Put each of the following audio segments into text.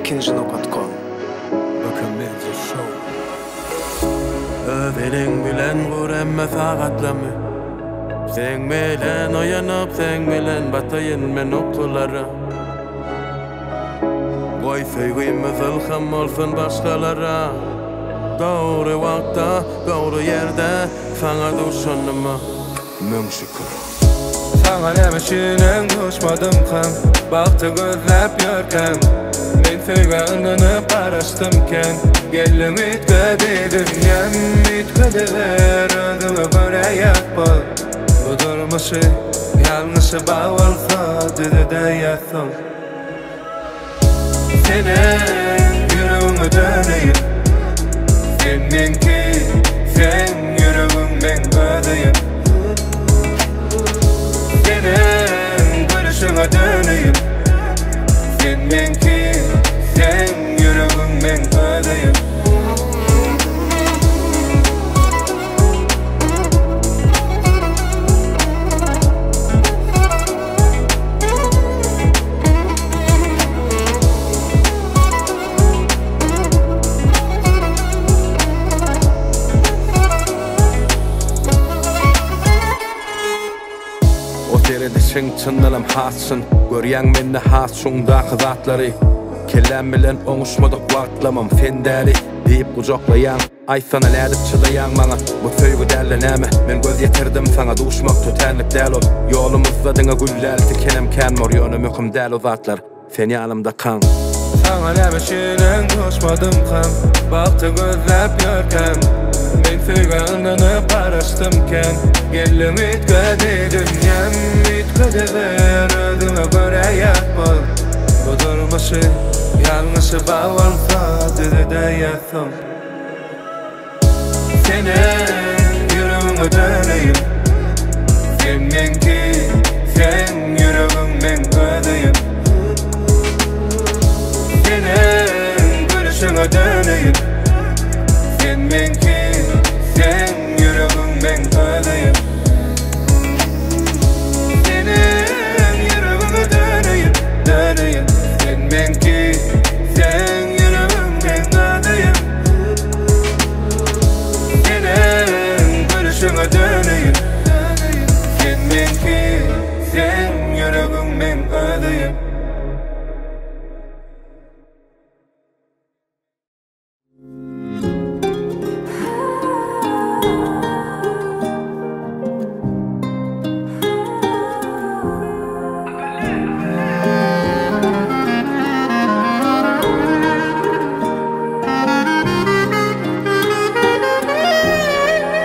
Ilkinji nokat kom. Böken Show. Öz eliň bilen gur emme sagatlamy. Seň bilen oýanyp, seň bilen bataýyn men ukulara. Goý söýgimiz ylham bolsun başgalara. Dogry wagtda, dogry ýerde saňa duşanyma müň şükür. Saňa näme üçinem duşmadymkam, Bagty gözläp ýörkäm. Men söýgä ynanyp garaşdym kän, Geldiň üýtgedi dünýäm, Üýtgediber özüňe görä ýapba. Bu durmuşy ýalňyşy bar bolsa düzedäýýäsoň. Senem ýüregiňe döneýin, Sen meňki, sen ýüregiň meň özüýim. Senem gülüşiňe döneýin, Sen meňki, sen ýüregiň meň özüýim. O seredişiň çyndanam has çyn. Görýäň mende has çuňdaky zatlary. Kelläm bilen oňuşmadyk wagtlamam sen däli diýip gujaklaýaň. Aýtsana nädip çydaýaň maňa? Bu söýgi dälde näme? Men göz ýetirdim saňa duşmak tötänlik däl ol. Ýolumyzda diňe gül däl tikenem kän bor ýöne möhüm däl o zatlar. Sen ýanymdakaň. Saňa näme üçinem duşmadymkam, Bagty gözläp ýörkäm. Men söýgä ynanyp garaşdym kän, Geldiň üýtgedi dünýäm, Üýtgediber özüňe görä ýapba. Bu durmuşy ýalňyşy bar bolsa düzedäýýäsoň. Senem ýüregiňe döneýin, Sen meňki, sen ýüregiň meň özüýim. Senem gülüşiňe döneýin, Sen meňki, sen ýüregiň meň özüýim. Senem ýüregiňe döneýin, döneýin, Sen meňki, sen ýüregiň meň özüýim. Senem gülüşiňe döneýin, Sen meňki, sen ýüregiň meň özüýim.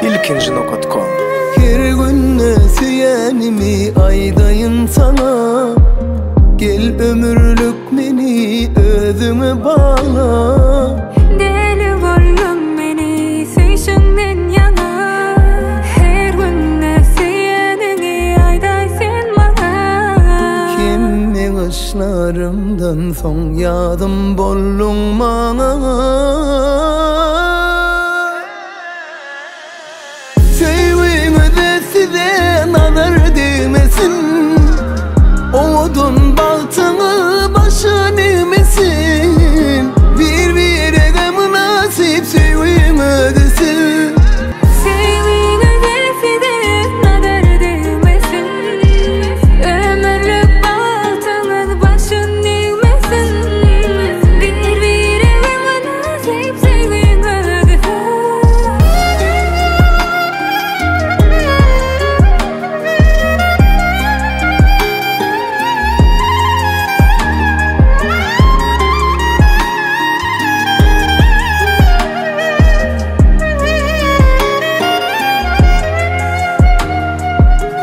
Ilkinji nokat kom. Her günde söýenimi aýdaýyn saňa. Gel ömürlik meni özüňe bagla. Deli boldum meni söýşüňden ýaňa. Her günde söýeniňi aýdaý sen maňa. Hemme gyşlarymdan soň ýadym bolduň maňa. Söýgüňize size nazar degmesin, Owadan bagtyňyz başa degmesin. Bir-birege mynasyp söýgüňiz siz. Söýgüňize size nazar degmesin, Ömürlik bagtyňyz başa degmesin. Bir-birege mynasyp söýgüňiz siz.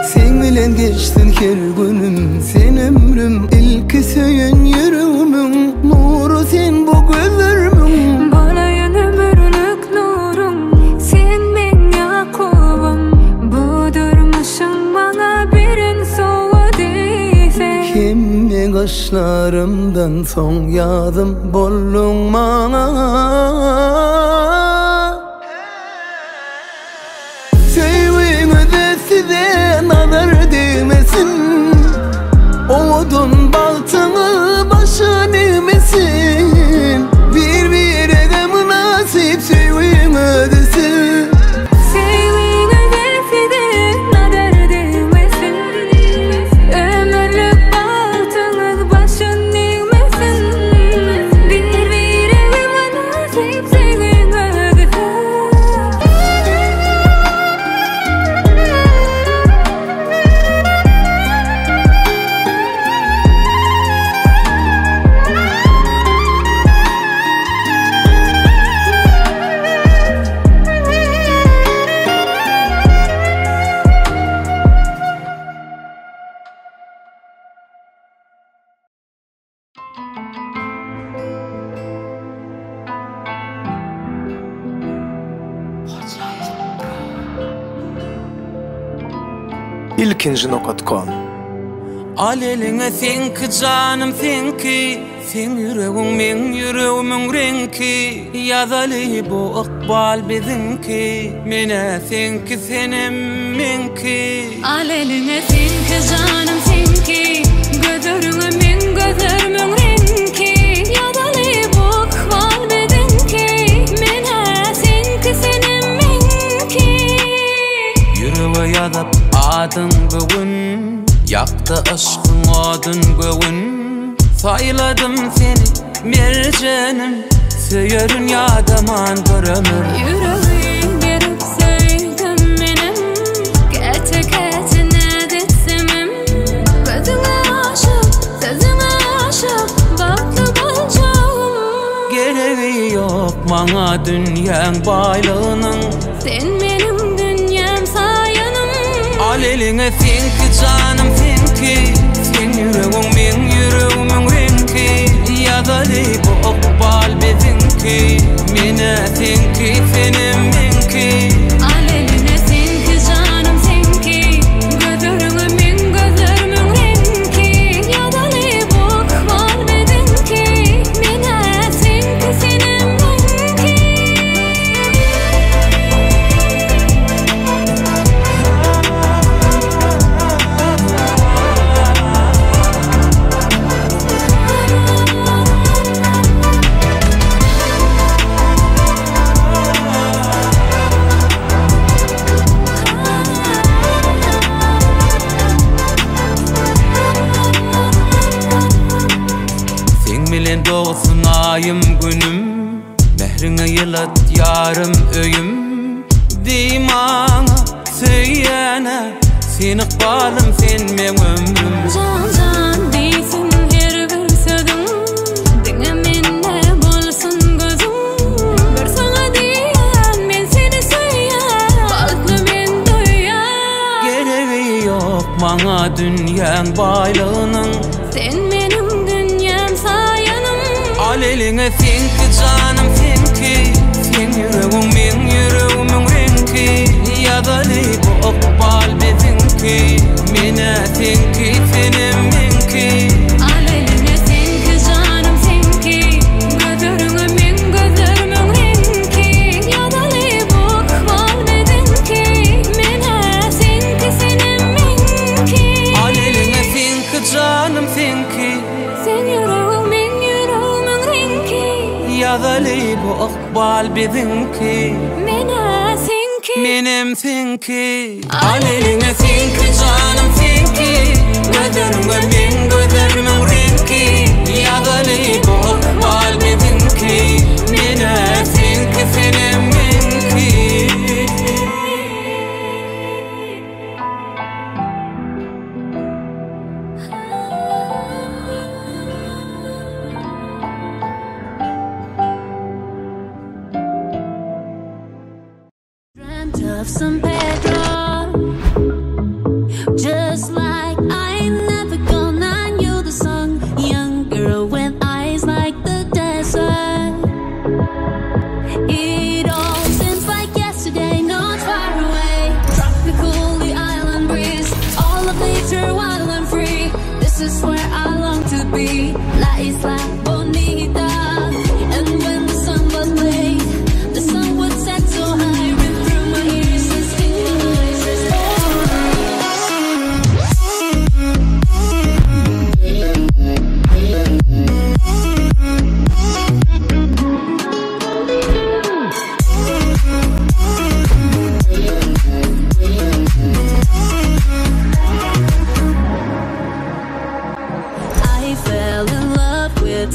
Sen bilen geçsin her günüm, sen ömrüm, ilki söýen ýüregimiň nuru sen bu gözlerimiň. Bolaýyn ömürlik nurum, sen meň Ýakubym. Bu durmuşyň maňa beren sowgady sen. Hemme gaşlarymdan soň ýadym bolduň maňa. Söýgüňize size nazar degmesin, Owadan bagtyňyz başa degmesin. Ilkinji nokat kom. Al eliňe seňki janym seňki Seň ýüregiň meň ýüregimiň reňki Ýazaly bu ykbal biziňki Menä seňki senem meňki. Al eliňe seňki janym seňki Gözleriňe meň gözlerimiň reňki Ýazaly bu ykbal biziňki Menä seňki senem meňki. Ýürege ýazyp adyň bu gün Ýakdy yşkyň odun göwün Saýladym seni merjenim Söýerin ýadaman bir ömür. Ýüregim berip söýdüm menem Käte käte näz etsemem Gözüňe aşyk, sözüňe aşyk Bagtly boljagym. Geregi ýok maňa dünýäň baýlygynyň Sen meniň dünýäm saýanym. Al eliňe seňki janym seňki Seň ýüregiň meň ýüregimiň reňki Ýazaly bu ykbal biziňki Menä seňki senem meňki. Al eliňe seňki janym seňki Gözleriňe meň gözlerimiň reňki Ýazaly bu ykbal biziňki Menä seňki senem meňki. Seň bilen dogsun aýym günüm Mähriňe ýylat ýarym öýüm Diý maňa söýýäne Sen ykbalym sen meň ömrüm. Jan jan diýsin her bir sözüň Diňe mende bolsun gözüň Bir saňa diýýän men seni söýýän Bagtly men duýýan. Geregi ýok maňa dünýäň baýlygynyň Sen meniň dünýäm saýanym. Al eliňe seňki janym seňki Seň ýüregiň meň ýüregimiň reňki Ýazaly bu ykbal biziňki Menä seňki senem meňki. Al eliňe seňki janym seňki Gözleriňe meň gözlerimiň reňki Ýazaly bu ykbal biziňki Menä seňki senem meňki. Al eliňe seňki janym seňki Seň ýüregiň meň ýüregimiň reňki Ýazaly bu ykbal biziňki Menä seňki Menem seňki Al eliňe seňki janym seňki Gözleriňe meň gözlerimiň reňki Ýazaly bu ykbal biziňki Menä seňki senem meňki. Dreamt of some Pedro, just like I never gonna knew the song. Young girl with eyes like the desert. It all seems like yesterday, not far away. Tropical, the island breeze, all of nature wild and free. This is where I long to be. La Isla Bonita. And when the sun was late, the sun would set so high, rip through my ears and sting my eyes. I fell in love with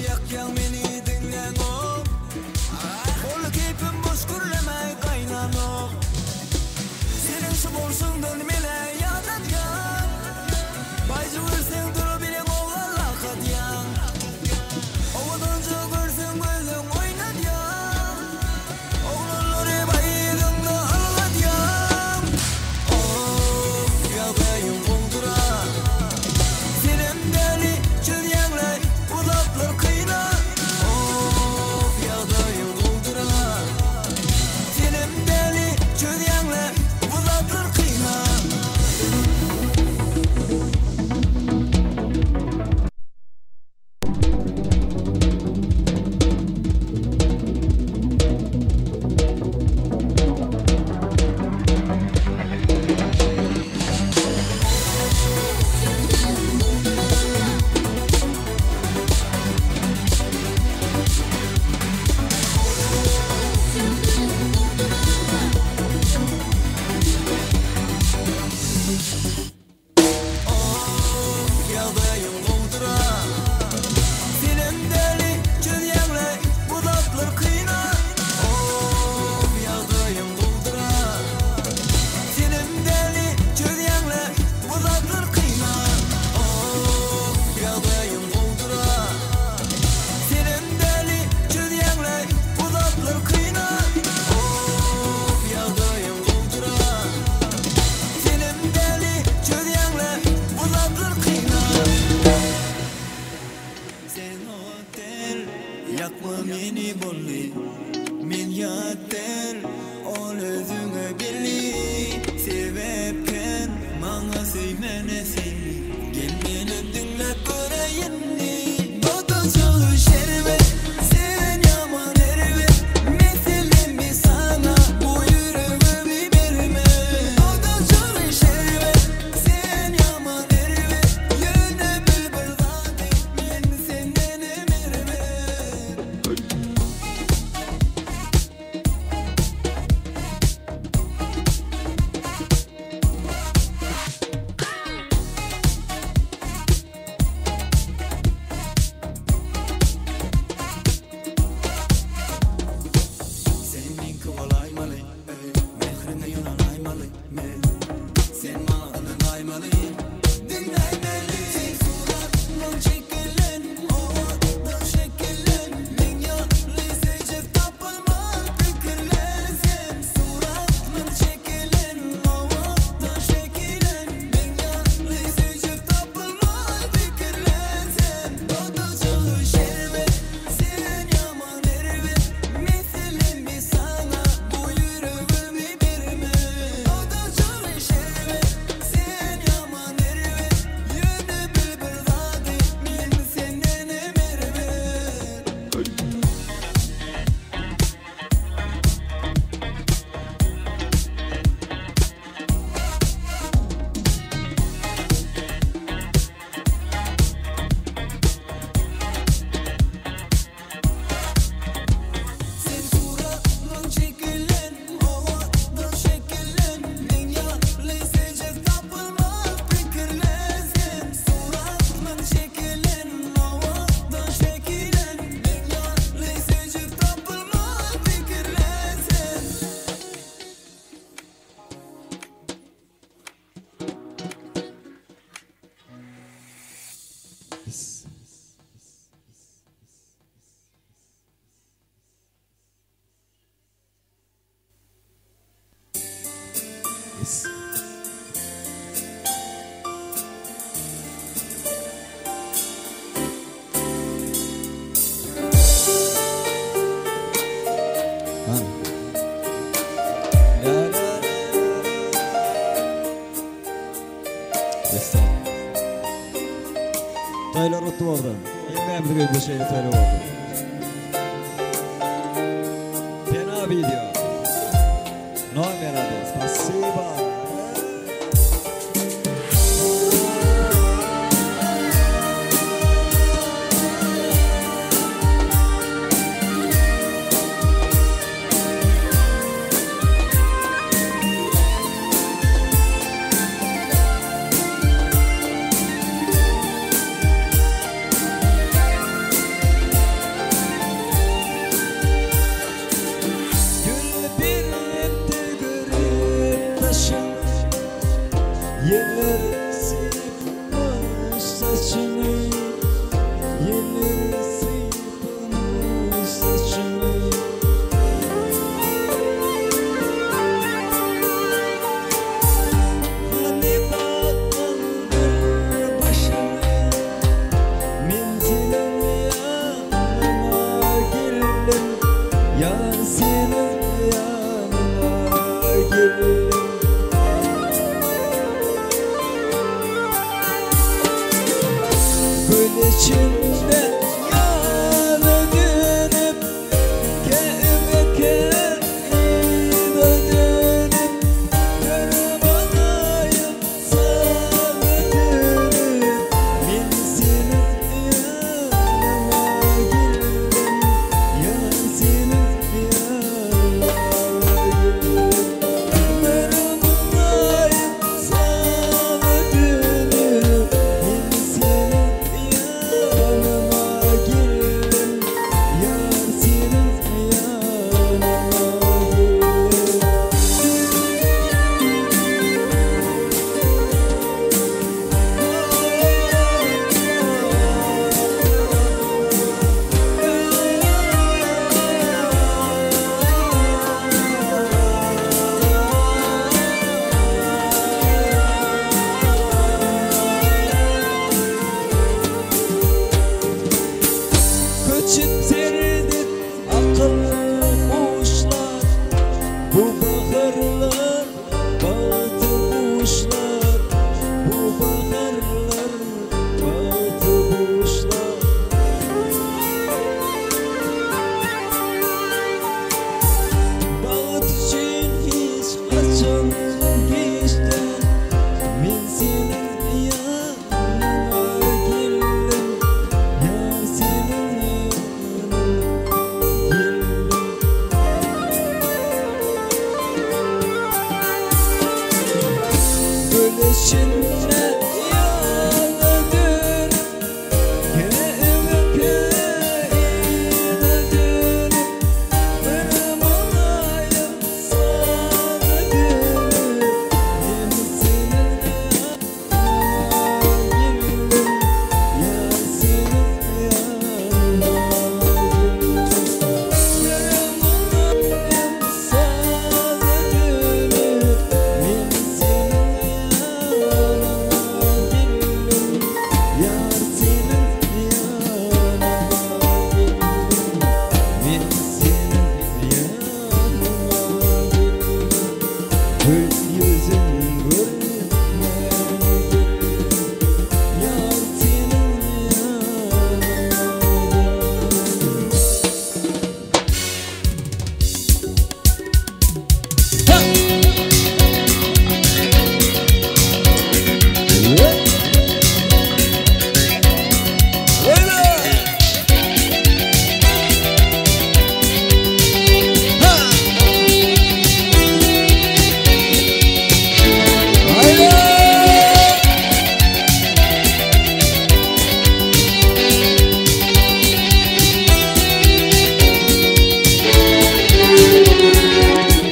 ýakýaň meni diňläňok Boldy keýpim boş gürlemäý gaýnanok Seniň şu bolşuňdan menä ýadadýaň Baýjy görseň durubileň oglan lak atýaň Owadanja görseň gözüň oýnadýaň Oglanlary baýyryňda ylgadýaň Oh ýagdaýyň gowdura Senem däli çözýäňläý bu zatlar kyna Oh ýagdaýyň gowdura Senem däli çözýäňläý bu zatlar kyna. Ýagdaýyň gowdura Senem däli çözýäňläý bu zatlar kyna Of ýagdaýyň gowdura Senem däli çözýäňläý bu zatlar kyna Of ýagdaýyň gowdura Senem däli çözýäňläý bu zatlar kyna Of ýagdaýyň gowdura Senem däli çözýäňläý bu zatlar kyna Sen otel ýakma meni boldy Men ýat däl ol özüňe belli Sebäpkär maňa söýmäne seni Gel menem diňläp göreýinli Dodajagy şerbet sen ýaman erbet Meselemi sana bu ýüregimi berme Dodajagy şerbet sen ýaman erbet Ýöne bil bir zady men sendenem erbet. Sen meňki bolaýmaly, eý, Mähriňe ýonanaýmaly men. Sen maňa ynanaýmaly, diňläýmeli. Sen suratlaň çekilen, owadan şekillen. Meň ýaly söýjek tapylmaz pikirlen. Sen suratlaň çekilen, owadan şekillen. Meň ýaly söýjek tapylmaz pikirlen. Sen dodajagy şerbet, sen ýaman erbet. Meselemi sana bu ýüregimi berme. Dodajagy şerbet, sen ýaman erbet. Ýöne bil bir zady, men sendenem erbet. Sen suratlaň çekilen, owadan şekillen. Meň ýaly söýjek tapylmaz pikirlen. Sen suratlaň çekilen, owadan şekillen. Meň ýaly söýjek tapylmaz pikirlen. Sen. Toýlar gutly bolsun. Hemmämiziň öýünde şeýle toýlar bolsun. Pena video. Nomer adres. Spasiba. Geçip seredip akylly guşlar Bu baharlar bagty buşlar Bu baharlar bagty buşlar. Bagt üçin hiç haçan giç däl Men seniň ýanyňa geldim Ýar seniň ýanyňa geldim. Gülüşine ýaňa dönüp Ýene dönüp Bir mylaýym saza dönüp Men seniň ýanyňa geldim Ýar seniň ýanyňa geldim Bir mylaýym saza dönüp Men seniň ýanyňa geldim Ýar seniň ýanyňa geldim Men seniň ýanyňa geldim Gül ýüzüň görmäne geldim Ýar seniň ýanyňa geldim.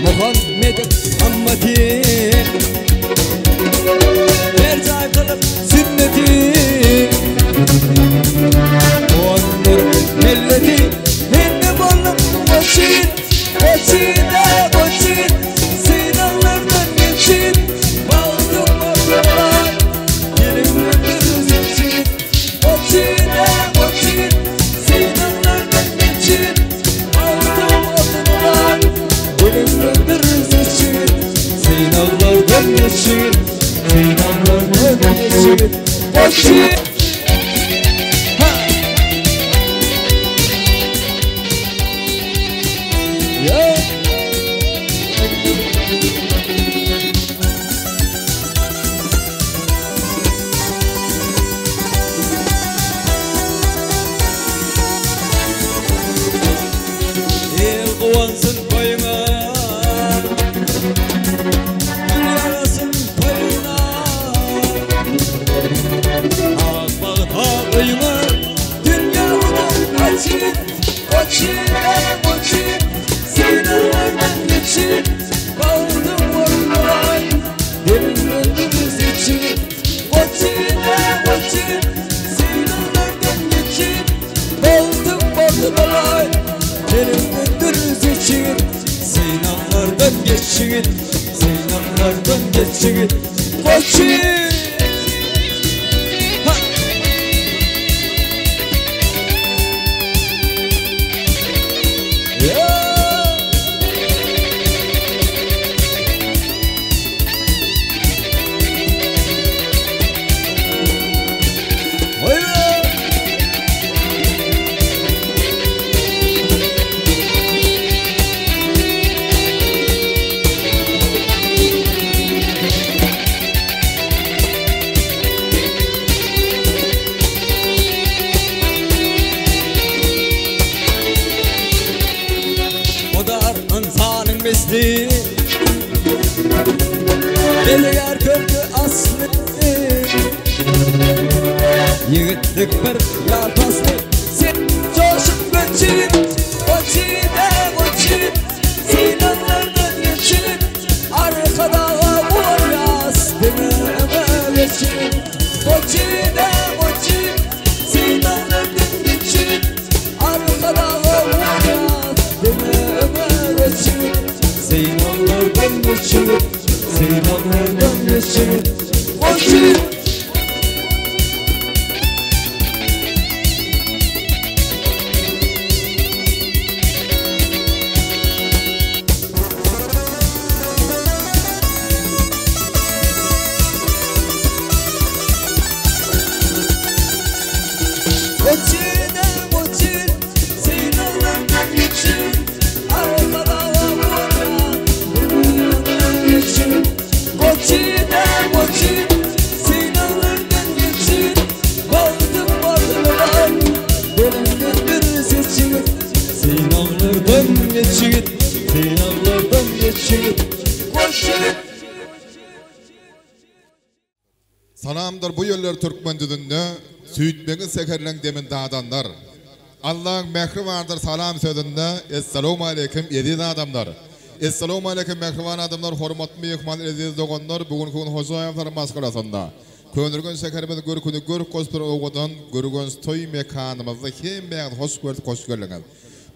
Muhammediň ymmeti Berjaý kylyp sünneti Ondur milleti Indi boldum goçin Goçin-de goçin Synaglardan geçin Bagtym bolsun Gelinlerden seçin Goçin-de goçin Synaglardan geçin Bagtym bolsun Gelinlerden seçin Synaglardan geçin Synaglardan geçin Goçin Ha! Ya! El guwansyn toýuňa Gül ýarasyn toýuňa Ak bagt ak öýüňe Dünýä udan gaçyn Goçyn goçyn Synaglardan geçin Bagtym bolmaý Gelinlerden seçin Goçyn goçyn Synaglardan geçin Bagtym bolmaý Gelinlerden seçin Synaglardan geçin Synaglardan geçin Goçyn Ha! Ya! Haydi! Mudar ynsanyň misli Belgär kölki asly Ýigitlik bir ýar pasly Sen joşup göçin Goçin-de goçin Synaglardan geçin Arkadaga guwanýas Diňe öňe geçin Goçin-de goçin Synaglardan geçin Arkadaga guwanýas Diňe öňe geçin Synaglardan geçin Synaglardan geçin Goçin geç ýigit, Synaglardan geç ýigit, Goş ýigit. Salamdyr bu ýeller türkmen düzünde, Süýtmeňiz seherleň demin dadanlar. Allaň mähri bardyr salam sözünde, Essalawmaleýkim eziz adamlar. Essalawmaleýkim mähriban adamlar, hormatly myhman eziz doganlar, bu günki gün Hojaýewler maşgalasynda Köneürgenç şäherimiz görküni görk goşup duran owadan Gürgenç toý mekanymyzda hemmäňizi hoş gördük hoş geldiňiz.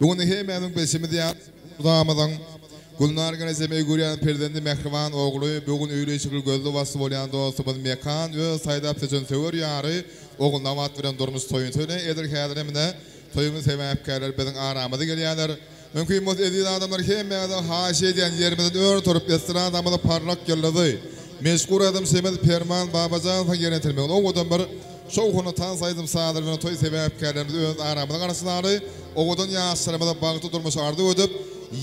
Bu gün hemmämiziň bilşimiz ýaly Muzamyzyň Gülnar gelnejem öý görýän perzendi mähriban ogly bu gün öýli-işikli gözli-başly bolýan dostumyz Mekan öz saýlap seçen söwer ýary Ogulnabat bilen durmuş toýuny toýlaýar. Edil häzir hem ine toýuň sebäpkärleri biziň aramyza gelýärler. Mümkin bolsa eziz adamlar hemmäňizden haýyş edýän ýerimizden ör turup estradamyzyň parlak ýyldyzy, meşhur aýdymçymyz Perman Babajanowyň ýerine ýetirmeginde owadan bir şowhunly tans aýdym-sazlar bilen toý sebäpkärlerimizi öz aramyza garşylaly, owadan ýaşlarymyza bagtly durmuş arzuw edip,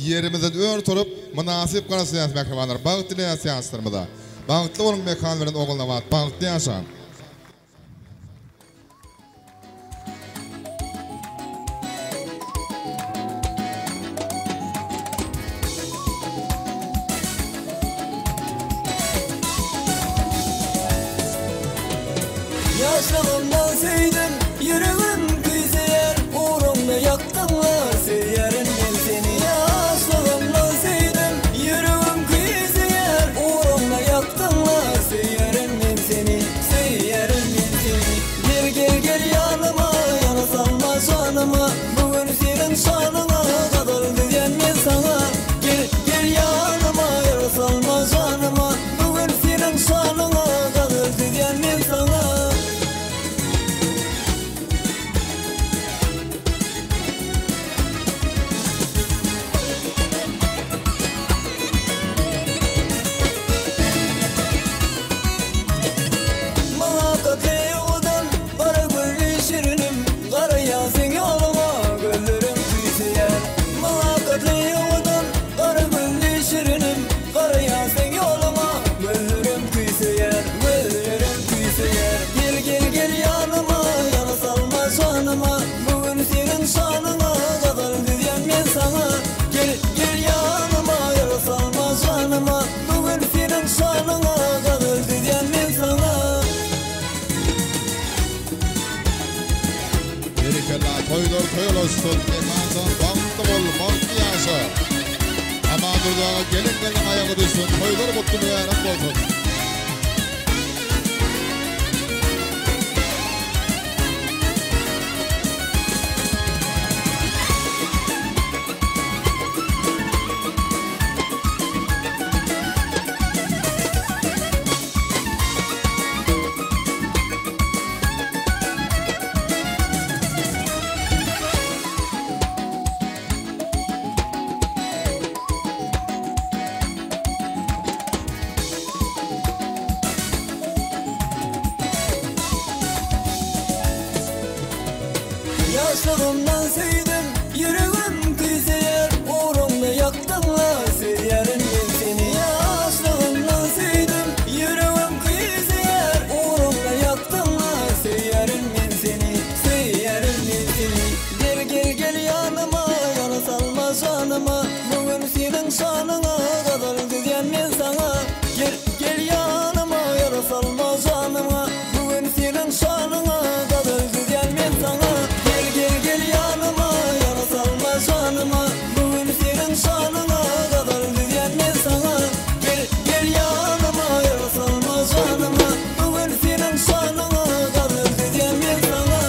ýerimizden ör turup, mynasyp garşylaýas mähribanlar, bagt dileýäs ýaşlarymyza. Bagtly boluň Mekan bilen Ogulnabat, bagtly ýaşaň! Ýaşlygymdan söýdüm, ýüregim küýseýär, Ugrunda ýakdyňla, söýýärin men seni. Ýaşlygymdan söýdüm, ýüregim küýseýär, Ugrunda ýakdyňla, söýýärin men seni. Söýýärin men seni. Gel gel gel ýanyma, ýana salma janyma, Bu gün seniň şanyňa gazal düzýän men saňa. Gel gel ýanyma, ýana salma janyma, Bu gün seniň şanyňa gazal düzýän men saňa. Mylakatly owadan, gara gülli şirinim, Garaýan seň ýoluňa gözlerim küýseýär. Mylakatly owadan, gara gülli şirinim, Garaýan seň ýoluňa gözlerim küýseýär, Gözlerim küýseýär. Gel, gel, gel ýanyma, ýana salma janyma, Bu gün seniň şanyňa gazal düzýän men saňa. Gel, gel ýanyma, ýara salma janyma, Bu gün seniň şanyňa gazal düzýän men saňa. Berekella toýlar toý bolsun Mekanjan bagtly bol bagtly ýaşa Amandurdy aga gelen gelniň aýagy düşsün toýlar gutly mübärek bolsun. Ýaşlygymdan söýdüm, ýüregim küýseýär, Ugruňda ýakdyň-la, söýýärin men seni. Ýaşlygymdan söýdüm, ýüregim küýseýär, Ugruňda ýakdyň-la, söýýärin men seni, Söýýärin men seni. Gel, gel, gel ýanyma, ýana salma janyma, Bu gün seniň şanyňa gazal düzýän men saňa. Gel, gel ýanyma, ýara salma janyma, Bu gün seniň şanyňa gazal düzýän men saňa. Gel, gel, gel ýanyma, ýara salma janyma, Bu gün seniň şanyňa gazal düzýän men saňa. Gel, gel ýanyma, ýara salma janyma, Bu gün seniň şanyňa gazal düzýän men saňa.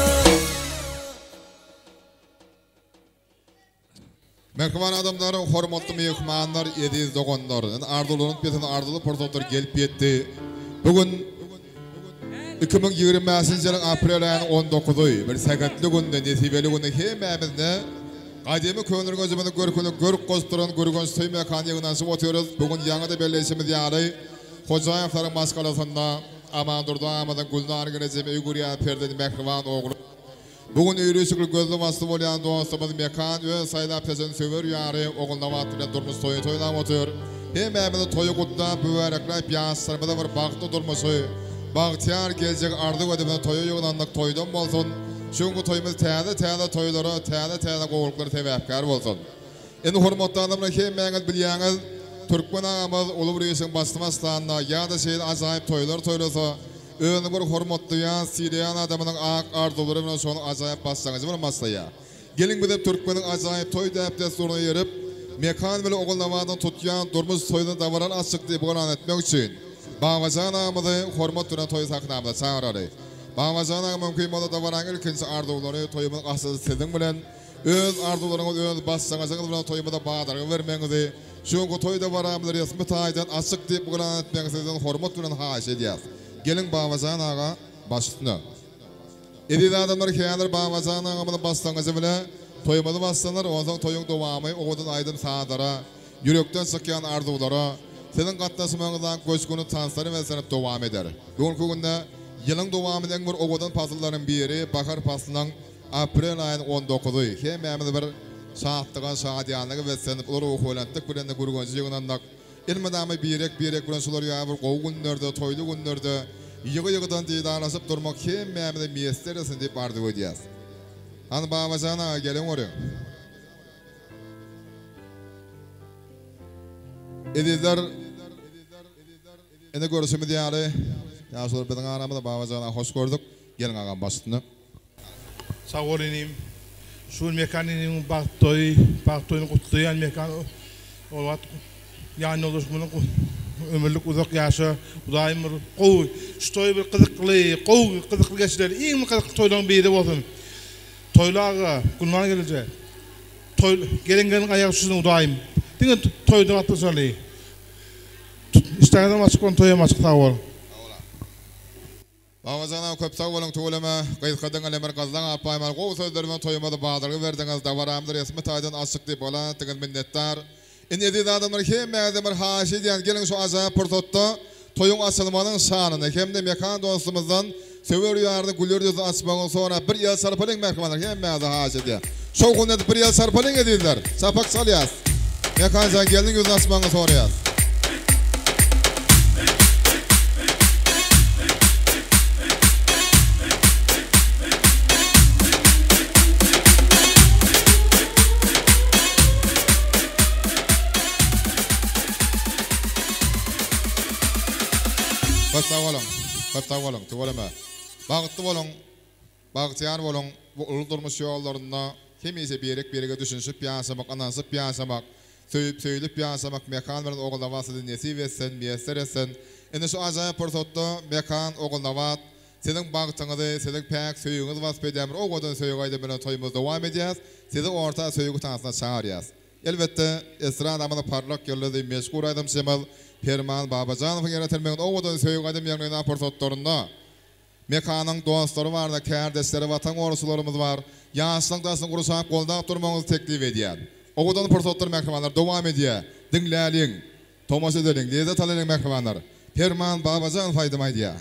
Mähriban adamlar, hormatly myhmanlar, eziz doganlar! Indi arzuwlanyp ýatan arzuwly pursatlar gelip ýetdi. Bu gün 2025-nji ýylyň aprel aýynyň on dokuzy, bir sähetli günde, nesibeli günde hemmämiz-de gadymy Köneürgenjimiziň görküne görk goşup duran Gürgenç toý mekanyna ýygnanyşyp otyrys. Bu gün ýaňy-da belleýşimiz ýaly, Hojaýewleriň maşgalasynda Amandurdy agamyzyň Gülnar gelnejem öý gurýan perzendi mähriban ogly, Bu gün öýli-işikli gözli-başly bolýan dostumyz Mekan öz saýlap seçen söwer ýary Ogulnabat bilen durmuş toýuny toýlap otyr. Hemmämizi toýy gutlap, mübärekläp ýaşlarymyza bir bagtly durmuşy, bagtyýar geljegi arzuw edip ine toýa ýygnandyk toýdan bolsun, şu günki toýumyz täze-täze toýlara, täze-täze gowulyklara sebäpkär bolsun. Indi hormatly adamlar hemmäňiz bilýäňiz, türkmen agamyz uly bir işiň başyny başlanda ýa-da şeýle ajaýyp toýlar toýlasa, özüni bir hormatlaýan, sylaýan adamynyň ak arzuwlary bilen şonuň ajaýyp başlangyjy bilen başlaýar. Geliň bizem türkmeniň ajaýyp toý däp-dessuryna eýerip, Mekan bile Ogulnabadyň tutýan durmuş toýuny dabaraly açyk diýip yglan etmek üçin, Babajan agamyzy hormat bilen toý sahnamyza çagyraly. Babajan aga mümkin bolsa dabaraň ilkinji arzuwlary toýumyzyň açylyşy siziň bilen Öz arzuwlaryňyz öz başlangyjyňyz bilen toýumyza badalga bermegiňizi, şu günki toý dabaramyzy resmi taýdan açyk diýip yglan etmegiňizi sizden hormat bilen haýyş edýäs. Geliň Babajan aga baş üstüne. Eziz adamlar häzir Babajan agamyzyň başlangyjy bile toýumyzy başlanar onsoň toýuň dowamy owadan aýdym sazlara, ýürekden çykýan arzuwlara, siziň gatnaşmagyňyzdan göçgünli tanslara beslenip dowam eder. Bu günki günde ýylyň dowamynda iň bir owadan pasyllaryň biri bahar paslynyň Aprel aýynyň on dokuzy, hemmämiz bir şatlyga, şadyýanlyga beslenip, uly ruhubelentlik bilen-de Gürgenje ýygnandyk. Elmydama birek-birek bilen şular ýaly bir gowy günlerde, toýly günlerde ýygy-ýygydan didarlaşyp durmak hemmämize miýesser etsin diýip arzuw edýäs. Hany Babajan aga geliň görüň. Ezizler, ine görşümiz ýaly, ýaşulylar biziň aramyzda Babajan aga hoş gördük. Geliň agam baş üstüne. Sag bol inim. Şu gün Mekan inimiň bagt toýy, bagt toýuny gutlaýan Mekan ol wagt ýan ýoldaşymyzyň ömürlik uzak ýaşa Hudaýym bir gowy şu toýy bir gyzykly gowy gyzykly geçirer iň bir gyzykly toýlaryň biri bolsun Toýly aga Gülnar gelneje toý gelen gelin aýagy düşsün Hudaýym diňe toýda gatnaşaly işdäňizem açyk bolsun toýam açyk sag bol. Babajan aga köp sag boluň tüweleme gysga diňe bir gyzlaň apaýmaly gowy sözler bilen toýumyzy badalga berdiňiz dabaramyzy resmi taýdan açdyk diýip yglan etdiňiz minnetdar Indi eziz adamlar hemmäňizden bir haýyş edýän geliň şu ajaýyp pursatda toýuň açylmagynyň şanyna hemde Mekan dostumyzdan söwer ýaryny güler ýüzli açmagyny sorap bir el çarpalyň mähribanlar hemmäňizden haýyş edýän şowhun edip bir el çarpalyň ezizler çapak çalýas Mekanjan gelniň ýüzüni açmagyňy soraýas. Köp sag boluň. Köp sag boluň. Tüweleme. Bagtly boluň. Bagtyýar boluň. Bu uly durmuş ýollarynda hemişe birek-birege düşünişip ýaşamak, ynanyşyp ýaşamak, söýüp, söýlüp ýaşamak Mekan bilen Ogulnabat size nesip etsin, miýesser etsin. Indi şu ajaýyp pursatda Mekan, Ogulnabat siziň bagtyňyzy, siziň päk söýgiňizi wasp edýän bir owadan söýgi aýdym bilen toýumyzy dowam edýäs. Sizi orta söýgi tansyna çagyrýas. Elbetde, estradamyzyň parlak ýyldyzy, meşhur aýdymçymyz Perman Babajanowyň ýeretilmeginde owadan söýgi aýdym ýaňlanan pursatlarynda Mekanyň dostlary bar-da, kärdeşleri, watan goruçylarymyz bar. Ýaşlaryň daşyny gurşap, goldap durmagyňyzy teklip edýän. Owadan pursatlar mähribanlar dowam edýär. Diňläliň. Tomaşa edeliň, lezzet alalyň mähribanlar. Perman Babajanow aýdym aýdýar.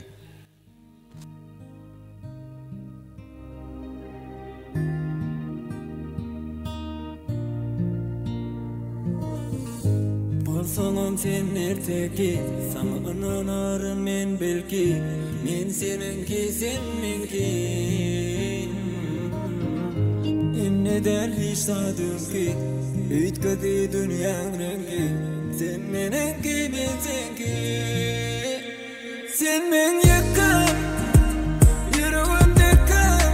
Bolsaňam sen erteki, Saňa ynanaryn men belki, Men seniňki, sen meňki. Indi däl hiç zat öňki, Üýtgedi dünýäň reňki, Sen meniňki, men seňki. Sen meň ýekäm, ýüregimdekäm,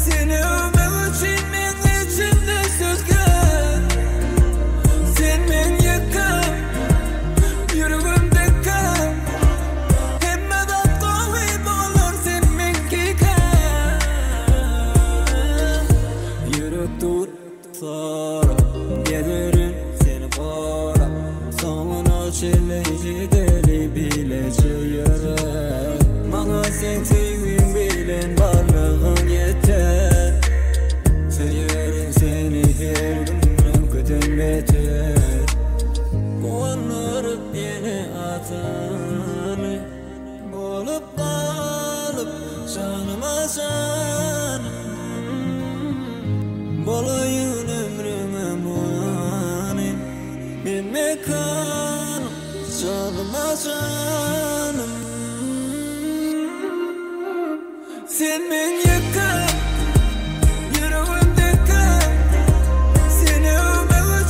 Seni öwmek üçin meň içimde söz kän. Sen meň ýekäm, ýüregimdekäm, Hemme zat gowy bolar sen meňkikäň. Ýürek dur Sora, gezerin seni gora Soňuna çenli gideli bileje ýöre Maňa seň söýgiň bilen barlygyň ýeter Söýerin seni her gün öňküden beter Guwandyryp ýene atany Bolup galyp janyma janym Bolaýyn ömrüňe many Men mekanym janyma janym Sen meň ýekäm ýüregimdekäm Seni öwmek.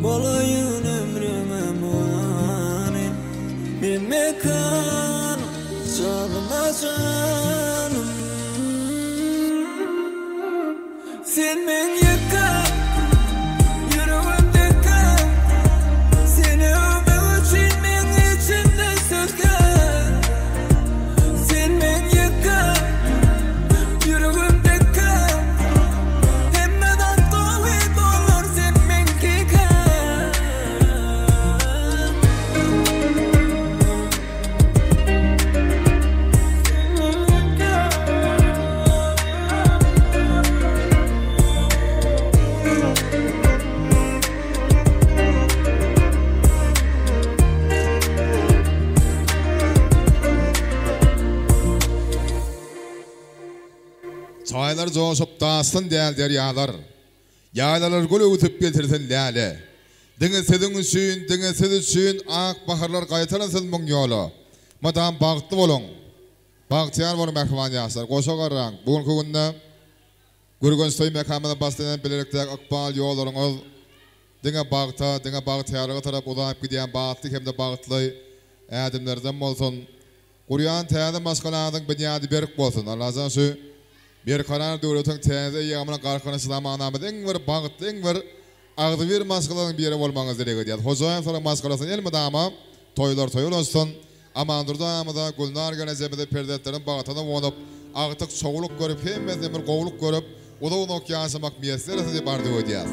Bolaýyn ömrüňe many Men mekan janyma janym Sen meň ýekäm ýüregim dekäm Seni öwmek üçin meň içimde söz kän Sen meň ýekäm ýüregim dekäm Hemme zat gowy bolar sen meňkikäm. Çaýlar joşup daşsyn däl derýalar, Ýaýlalar gül öwsüp getirsin läle. Diňe siziň üçin, diňe siz üçin Ak baharlar gaýtalansyn müň ýola. Mydam bagtly boluň! Bagtyýar boluň mähriban ýaşlar! Goşa garraň! Bu günki günde Gürgenç toý mekamyna başlanan bilelikdäki ykbal ýollaryňyz diňe bagta, diňe bagtyýarlyga tarap uzap gidýän batly hem-de bagtly ädimlerden bolsun! Gurýan täze maşgalaňyzyň binýady berk bolsun! Allajan şu Berkarar döwletiň täze eýýamynyň Galkynyş zamanamyz iň bir bagtly, iň bir agzybir maşgalalaryň biri bolmagyňyzy dileg edýäs. Hojaýewleriň maşgalasyna elmydama toýlar toý ulaşsyn. Amandurdy agamyza, Gülnar gelnejemize perzentleriň bagtyna guwanyp, agtyk çowluk görüp, hemmesine bir gowluk görüp, uzak-uzak ýaşamak miýesser etsin diýip arzuw edýäs.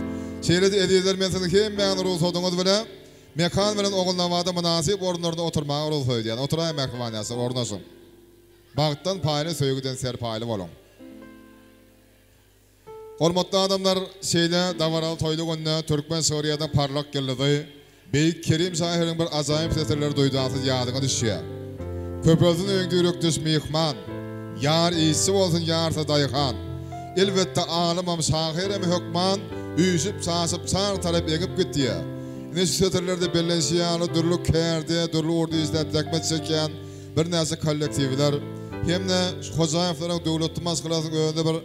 Şeýle-de ezizler men siziň hemmäňizi rugsadyňyz bile Mekan bilen Ogulnabada mynasyp orunlarynda oturmaga rugsat edýän. Oturaýyň mähriban ýaşlar, ornaşyň. Bagtdan paýly, söýgüden serpaýly boluň. Hormatly adamlar, şeýle dabaraly toýly günde türkmen şygryýatynyň parlak ýyldyzy, beýik Kerim şahyryň bir ajaýyp setirleri duýdansyz ýadyňa düşýär. Köpelsin öýüňde ýürekdeş myhman, Ýar işçi bolsun, ýarsa daýhan. Elbetde, alymam, şahyram hökman Üýşüp-çaşyp çar tarap eňip gitýär. Ine şu setirlerde bellenişi ýaly dürli kärde, dürli ugurda işläp zähmet çekýän birnäçe kollektiwler hem-de şu Hojaýewleriň döwletli maşgalasynyň özünde bir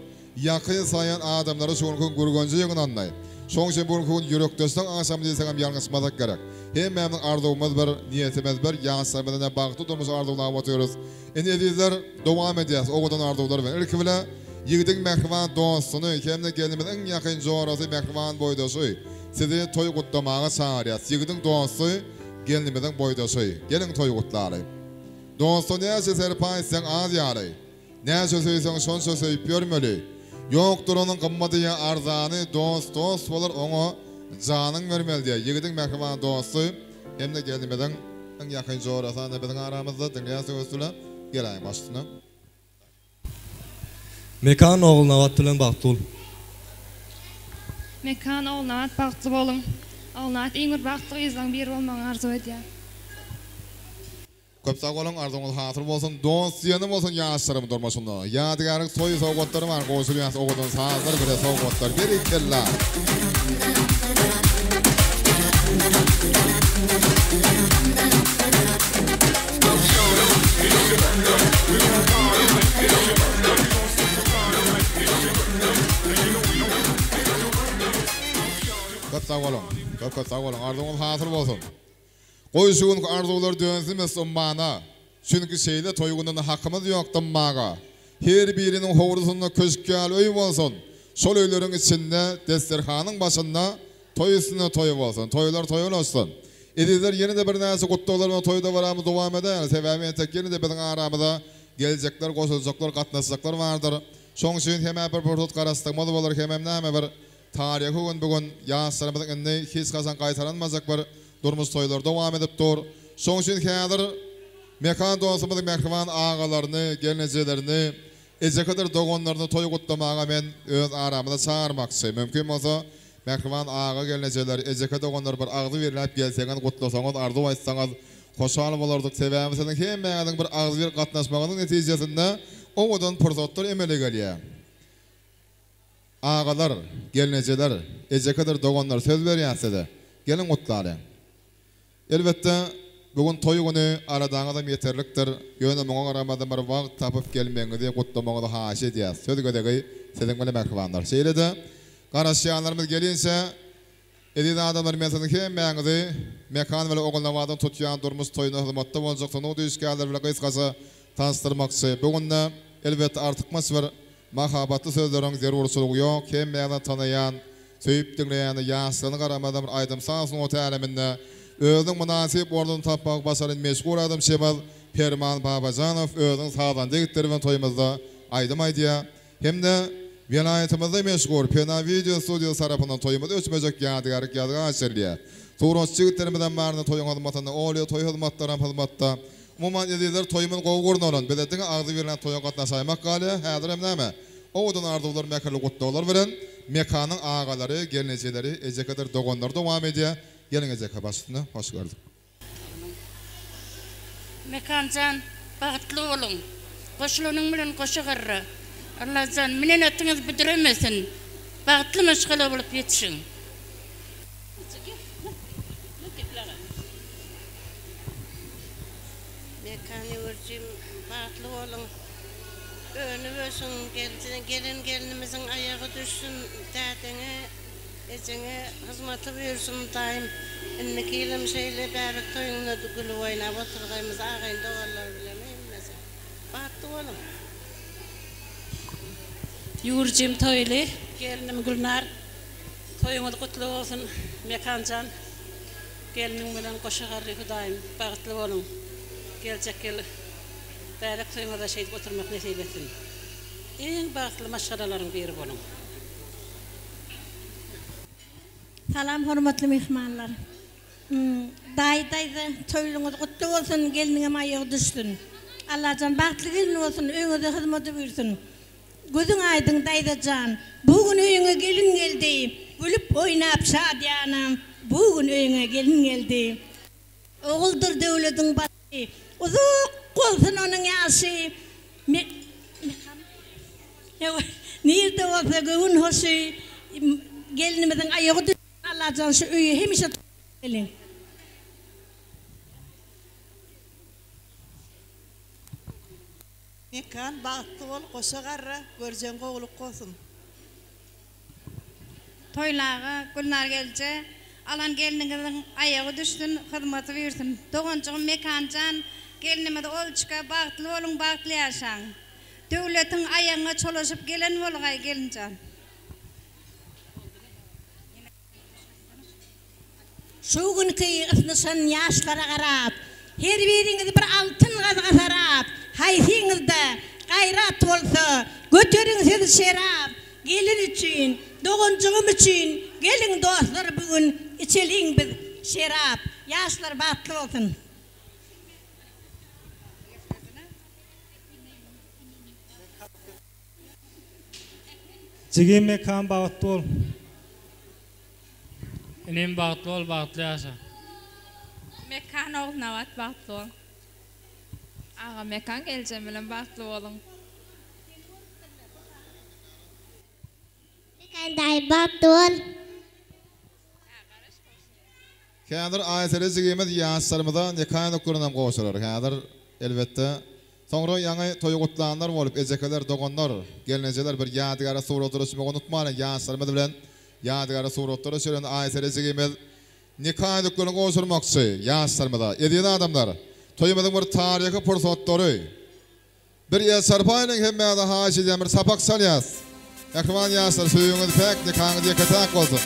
ýakyn saýan adamlary şu günki gün Gürgenje ýygnandy. Şonuň üçin bu günki gün ýürekdeşligiň agşamy diýsegem ýalňyşmazak gerek. Hemmämiziň arzuwymyz bir, niýetimiz bir, ýaşlarymyza ne bagtly durmuş arzuwlap otyrys. Indi ezizler, dowam edýäs owadan arzuwlar bilen. Ilki bile ýigidiň mähriban dostuny hem-de gelnimiziň iň ýakyn jorasy, mähriban boýdaşy sizi toý gutlamaga çagyrýas. Ýigidiň dosty, gelnimiziň boýdaşy. Geliň toý gutlaly. Dosta näçe serpaý etseň az ýaly. Näçe söýseň şonça söýüp ýörmeli. Ýokdur onuň gymmady ýa arzany, dost dost bolar oňa janyň bermeli diýýär. Ýigidiň mähriban dosty hem-de gelnimiziň iň ýakyn jorasy anda biziň aramyzda diňleýän söwes bilen geläýiň baş üstüne. Mekan Ogulnabat bilen bagtly bol. Mekan Ogulnabat bagtly boluň. Ogulnabat iň bir bagtly gyzlaň biri bolmagyňy arzuw edýän. Köp sag boluň arzuwyňyz hasyl bolsun dost diýeni bolsun ýaşlarymyň durmuşynda ýadygärlik toý sowgatlary bar gowşurýas owadan sazlar bile sowgatlar berekella. Köp sag boluň köp köp sag boluň arzuwyňyz hasyl bolsun. Goý şu günki arzuwlar dönsün mes ummana, Çünki şeýle toý gününde hakymyz ýok dymmaga. Her biriniň howlusynda köşk ýaly öý bolsun, Şol öýleriň içinde desterhanyň başynda toý üstünde toý bolsun, toýlar toýa ulaşsyn. Ezizler ýene-de birnäçe gutlaglar bilen toý dabaramyzy dowam edäýeli, sebäbi entek ýene-de biziň aramyza geljekler, goşuljaklar, gatnaşjaklar bardyr. Şoň üçin hem-ä bir pursat garaşdygymyz bolar, hemem näme bir Taryhy gün bu gün ýaşlarymyzyň indi hiç haçan gaýtalanmajak bir durmuş toýlary dowam edip dur. Şoň üçin häzir Mekan dostumyzyň mähriban agalaryny, gelnejelerini, ejekedir doganlaryny toý gutlamaga men öz aramyza çagyrmakçy. Mümkin bolsa, mähriban aga gelnejeler, ejeke doganlar bir agzybirläp gelseňiz, gutlasaňyz, arzuw aýtsaňyz hoşal bolardyk. Sebäbi siziň hemmäňiziň bir agzybir gatnaşmagyňyzyň netijesinde owadan pursatlar emele gelýär. Agalar, gelnejeler, ejekedir doganlar söz berýän size, geliň gutlalyň. Elbetde, bu gün toý güni, aladaňyzam ýeterlikdir, ýöne muňa garamazdan bir wagt tapyp gelmegiňizi, gutlamagyňyzy haýyş edýäs. Söz gezegi siziň bilen mähribanlar. Şeýle-de, garaşýanlarymyz gelinçä. Eziz adamlar men siziň hemmäňizi Mekan bilen Ogulnabadyň tutýan durmuş toýuna hyzmatda boljak sungat işgärleri bilen gysgaça tanyşdyrmakçy. Bu günde elbetde artykmaç bir mahabatly sözleriň zerurçylygy ýok. Hemmäňiziň tanaýan, söýüp diňleýän ýaşlygyna garamazdan bir aýdym-saz sungaty äleminde özüniň mynasyp ornuny tapmagy başaran meşhur aýdymçymyz Perman Babajanow özüniň sazanda ýigitleri bilen toýumyzda aýdym aýdýar. Hem-de welaýatymyzda meşhur Pena wideo studiýasy tarapyndan toýumyz öçmejek ýadygärlik ýazga geçirilýär. Suratçy ýigitlerimizem barynda toýuň hyzmatynda, Olýa toý hyzmatlaram hyzmatda. Umuman ezizler toýumyz gowy gurnalan, bize diňe agzybirlän toýa gatnaşaýmak galýar, häzirem näme? Owadan arzuwlar mähirli gutlaglar bilen Mekanyň agalary, gelnejeleri, ejekedir doganlary dowam edýär. Geliň ejeke baş üstüne, hoş gördük. Mekanjan bagtly boluň. Goşulanyň bilen goşa garra. Allajan münen atyňyz büdremesin. Bagtly maşgala bolup ýetişiň. Mekan ýüwürjim bagtly boluň. Önüp ösüň gelen gelnimiziň aýagy düşsün dädeňe Ejeňe hyzmaty buýursyn Hudaýym. Indiki ýylam şeýle bäbek toýuňda gülüp oýnap oturgaýmyz agaýyn doganlar bilen hemmesi. Bagtly boluň. Ýüwürjim toýly, gelnim Gülnar toýuňyz gutly bolsun Mekanjan gelniň bilen goşa garry Hudaýym bagtly boluň geljek ýyl bäbek toýuňyzda şeýdip oturmak nesip etsin iň bagtly maşgalalaryň biri boluň. Salam hormatly myhmanlar. Daýy daýza toýuňyz gutly bolsun gelniňem aýagy düşsün. Allajan bagtly gelin bolsun öýüňize hyzmata buýrsyn. Gözüň aýdyň daýzajan bu gün öýüňe gelin geldi gülüp oýnap şadyýana bu gün öýüňe gelin geldi. Oguldyr döwlediň başy, Uzak bolsun onuň ýaşy. Nirde bolsa göwün hoşy, Gelinimiziň aýagy düşsün Allajan şu öýe hemişe toý. Mekan bagtly bol goşa garra görjeň gowulyk bolsun. Toýly aga, Gülnar gelje, alan gelniňiziň aýagy düşsün, hyzmaty buýrsyn. Doganjygym Mekanjan, gelnimiz Olçka, bagtly boluň, bagtly ýaşaň. Döwletiň aýagyňa çolaşyp gelen bolgaý, gelinjan. Şu günki ysnyşan ýaşlara garap, Her biriňiz bir altyn gazga sarap, Haýsyňyzda gaýrat bolsa, göteriň siz şerap, Gelin üçin, doganjygym üçin, Geliň dostlar bu gün içeliň biz şerap. Ýaşlar bagtly bolsun! Jigim Mekan bagtly bol. Inim bagtly bol bagtly ýaşa. Mekan Ogulnabat bagtly bol. Agam Mekan geljeň bilen bagtly boluň. Mekan daýy bagtly bol. Häzir Aýsere jigimiz ýaşlarymyza nika ýüzüklerini hem gowşurar. Häzir, elbetde, soňra ýaňy toýy gutlanlar bolup, ejekeler, doganlar, gelnejeler bir ýadygara suratlara düşmegi unutmalyň. Ýaşlarymyz bilen ýadygara suratlara düşelen Aýsere jigimiz nika ýüzüklerini gowşurmakçy ýaşlarymyza. Eziz adamlar, toýumyzyň bir taryhy pursatlary. Bir el çarpaýlyň hemmäňize haýyş edýän bir çapak çalýas. Mähriban ýaşlar söýgiňiz päk nikaňyz ýeke täk bolsun.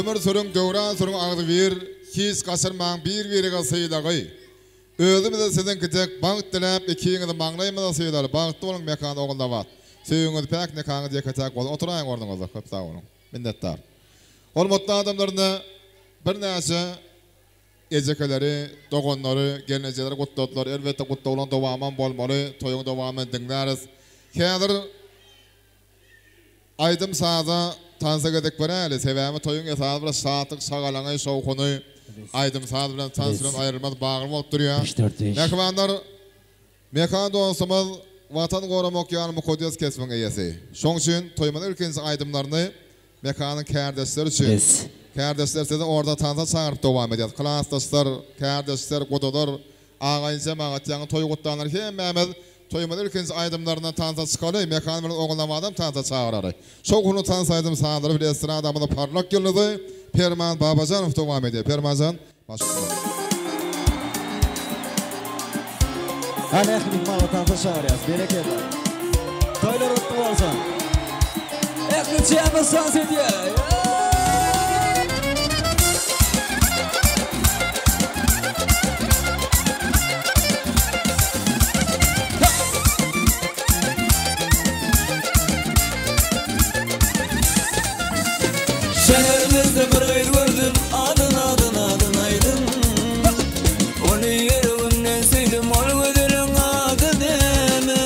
Ömür sürüň döwran sürüň agzybir hiç gaçyrmaň bir biriňe sylagy. Özümize siziňkidek bagt diläp ikiňizi maňlaýymyza sylaly bagtly boluň Mekan Ogulnabat söýgiňiz päk nikaňyz ýeke täk bolsun oturaýyň ornuňyzda köp sag boluň minnetdar Hormatly adamlar ine birnäçe. Ejekeleri, doganlary, gelnejeleri gutladylar. Elbetde gutlaglaryň dowamam bolmaly. Toýuň dowamyny diňläris. Häzir aýdym-saza, tansa gezek beräýeli. Sebäbi toýuň esasy bir şatlyk, şagalaňy, şowhuny aýdym-saz bilen, tans bilen aýrylmaz bagly bolup durýar. Mähribanlar, Mekan dostumyz Watan goramak ýaly mukaddes kesbiň eýesi. Şoň üçin toýumyzyň ilkinji aýdymlaryny Mekanyň kärdeşleri üçin, kärdeşler sizi orta tansa çagyryp dowam edýäs. Klasdaşlar, kärdeşler, gudalar, agaýyn jemagat ýaňy toý gutlanlar hemmämiz toýumyzyň ilkinji aýdymlaryndan tansa çykaly, Mekan bilen Ogulnabadam tansa çagyrary. Şowhunly tans aýdym sazlary bilen estradamyzyň parlak ýyldyzy Perman Babajanow dowam edýär. Permanjan, Hany ähli myhmanlary tansa çagyrýas. Berekella. Toýlar gutly bolsun. Ähli jemgyýet tans edýär. Şäherimizde bir gyz gördüm Adyn adyn adyn aýdyň Ony ýüregimden söýdüm Ol gözeliň ady näme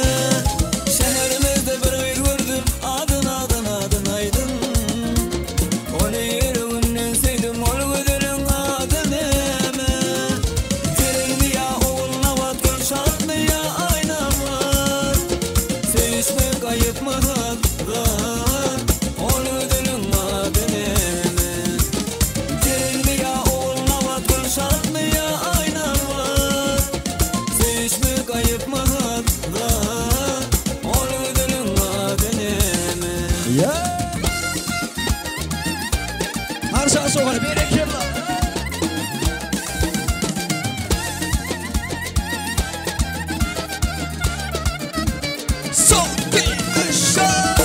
Şäherimizde bir gyz gördüm Adyn adyn adyn aýdyň Ony ýüregimden söýdüm Ol gözeliň ady näme Jerenmi ýa Ogulnabat Gülşatmy ýa Aýnabat Söýüşmek aýypmy zat zat Ol gözeliň ady näme? Jerenmi ýa Ogulnabat Gülşatmy ýa Aýnabat Söýüşmek aýypmy zat zat Ol gözeliň ady näme? Arşa şohar berekella. Son bir ışık.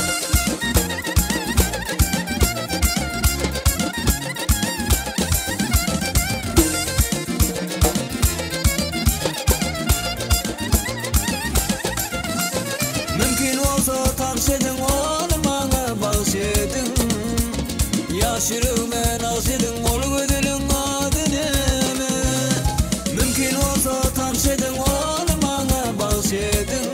Mümkin bolsa tagş ediň ony maňa bagş ediň Ýaş ýüregime nagş ediň ol gözeliň ady näme Mümkin bolsa tagş ediň ony maňa bagş ediň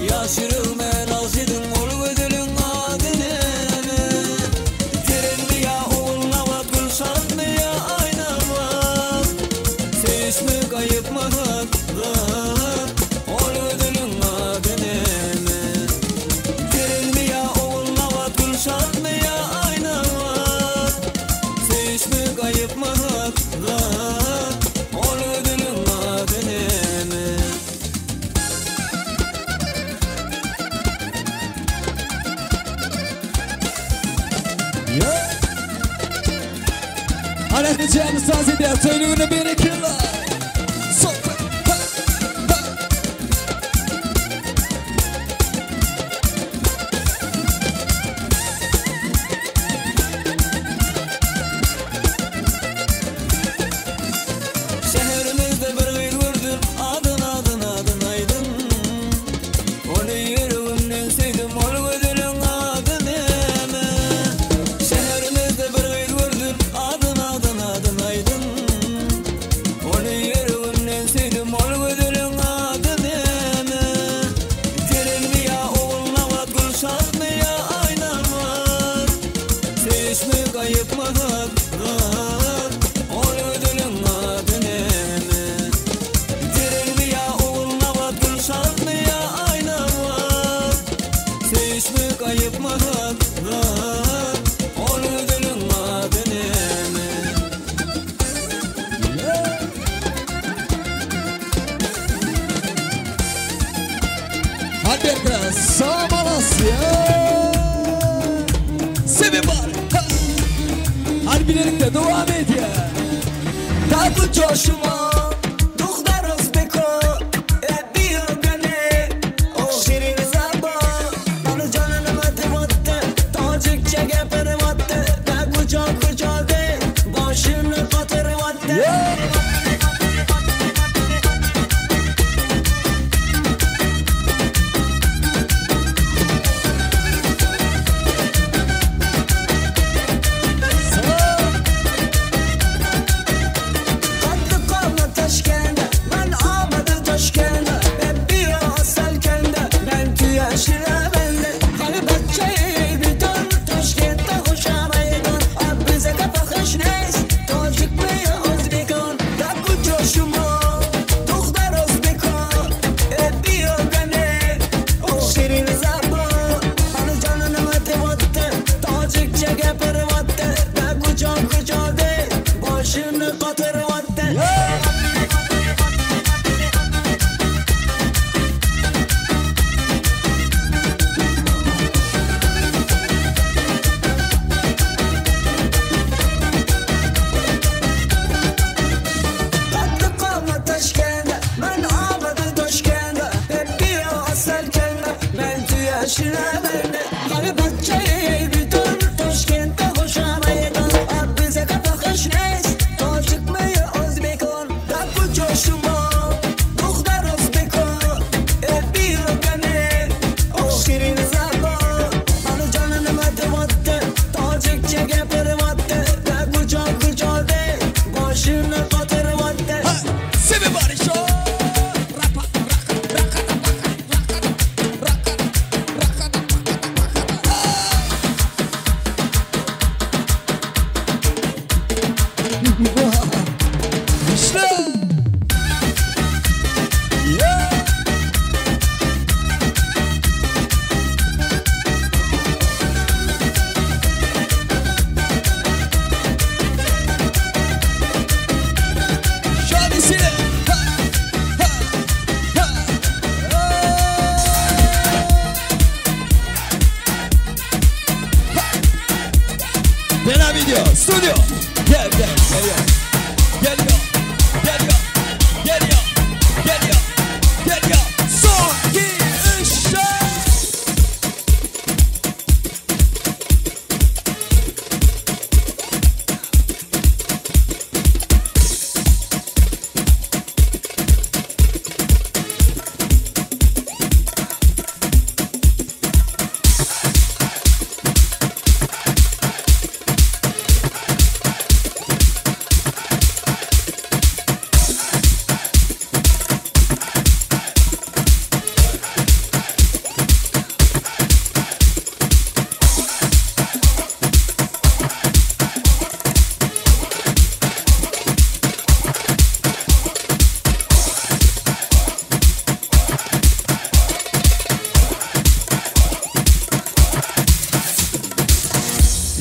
Ýaş ýüregime nagş ediň ol gözeliň ady näme Jerenmi ýa Ogulnabat Gülşatmy ýa Aýnabat Söýüşmek aýypmy zat zat Ol gözeliň ady näme Jerenmi ýa Ogulnabat Gülşatmy ýa Aýnabat Söýüşmek aýypmy zat zat Ol gözeliň ady näme. Hany ähli jemgyýet tans edýär. Toýly güne berekella. Son Şäherimizde bir gyz gördüm Adyn adyn adyn aýdyň Ony ýüregimden söýdüm Ol gözeliň ady näme Şäherimizde bir gyz gördüm Adyn adyn adyn aýdyň Ony ýüregimden söýdüm Ol gözeliň ady näme Jerenmi ýa Ogulnabat Gülşatmy ýa Aýnabat Söýüşmek aýypmy zat zat Ol gözeliň ady näme Jerenmi ýa Ogulnabat Gülşatmy ýa Aýnabat Söýüşmek aýypmy zat zat Ol gözeliň ady näme. Hadi berkra Samalasya. Sevi var. Hadi birlikte devam edýär. Tatlı coşuma Duhtar Özbeko Biyogane O şirin zaba Bana canını vattı Tacikçe gapırvattı Da kuca kuca de Başını katırvattı کجا شما دختر ازبکا بیرکنه شیرین زبان منو جانم متوته تاجیکچه گپرواته کجا کجا ده باشین خاطر واته Everybody show. Fena video, stüdyo. Gel gel geliyor. Geliyor. Geliyor. Geliyor. Geliyor. Geliyor. Son 2 3 4.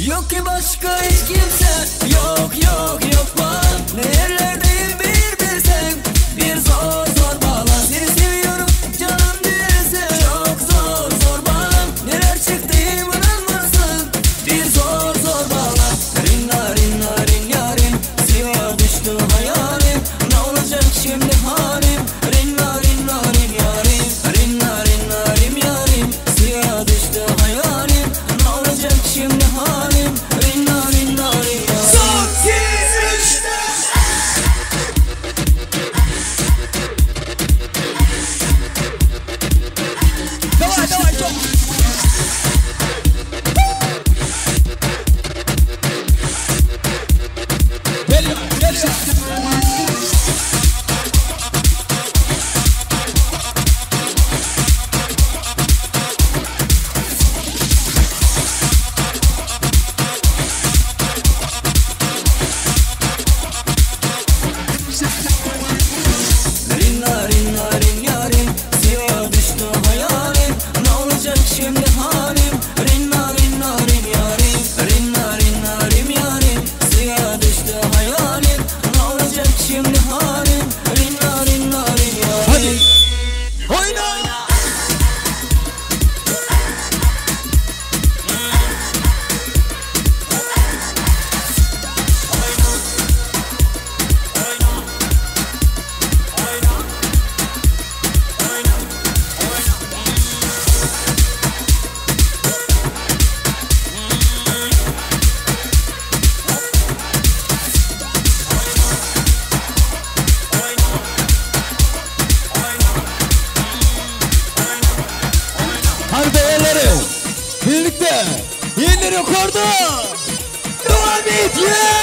Yok ki başka hiç kimse, yok yok yok bana. Nerelerdeyim bir bilsen, bir zor zor bağlan. Seni seviyorum canım derse, çok zor zor bağlan. Neler çıktı inanmazsın, bir zor zor bağlan. Rin narin narin yarim, siyah düştü hayalim. Ne olacak şimdi halim? Rin narin narin yarim, rin narin narin yarim, siyah düştü hayalim. Ne olacak şimdi halim? Rin narin narin yarim. Son 2 3 4. Давай, давай, çok. Geliyor, geliyor. Rin narin narin yarim, siyah düştü hayalim. Ne olacak şimdi halim? Rin narin narin yarim, rin narin narin yarim, siyah düştü hayalim. Ne olacak şimdi halim? Rin narin narin yarim. Hadi. Oyna. Hadi ellerim. Birlikte yeni rekordu. Devam et. Yeah.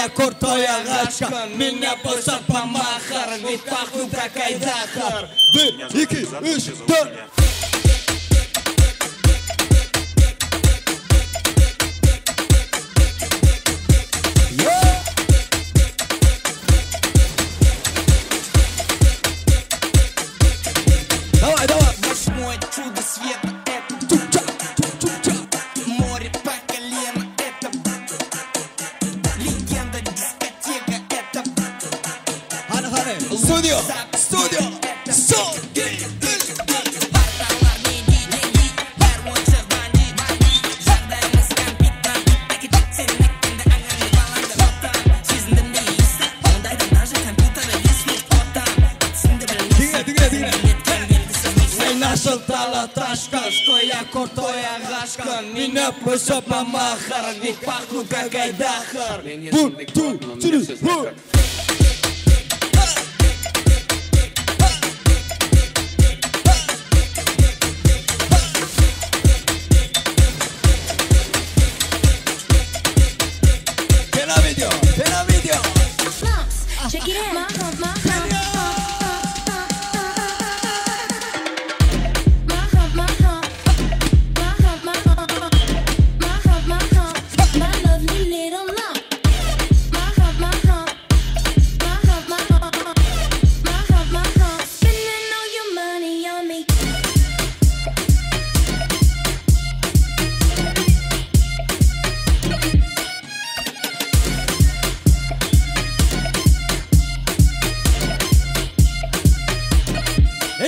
я куртоя гашка Меня больше помахар Ведь пахну как айдахар Bir, iki, üç, dört. Давай, давай. Восьмое чудо света это Море по колено это Легенда дискотека это Hany hany. Studio, studio. Son, iki, üç. Diňle, diňle, diňle. Эй, нашел ташка, что я крутой агашка Меня больше помахар, ведь пахну как айдахар One, two, three, four. Fena video, fena video. Check it out. My hump, my hump. My hump, my hump. My hump, my hump. My hump, my hump. My lovely little lump. My hump, my hump. My hump, my hump. My hump, my hump. Spending all your money on me.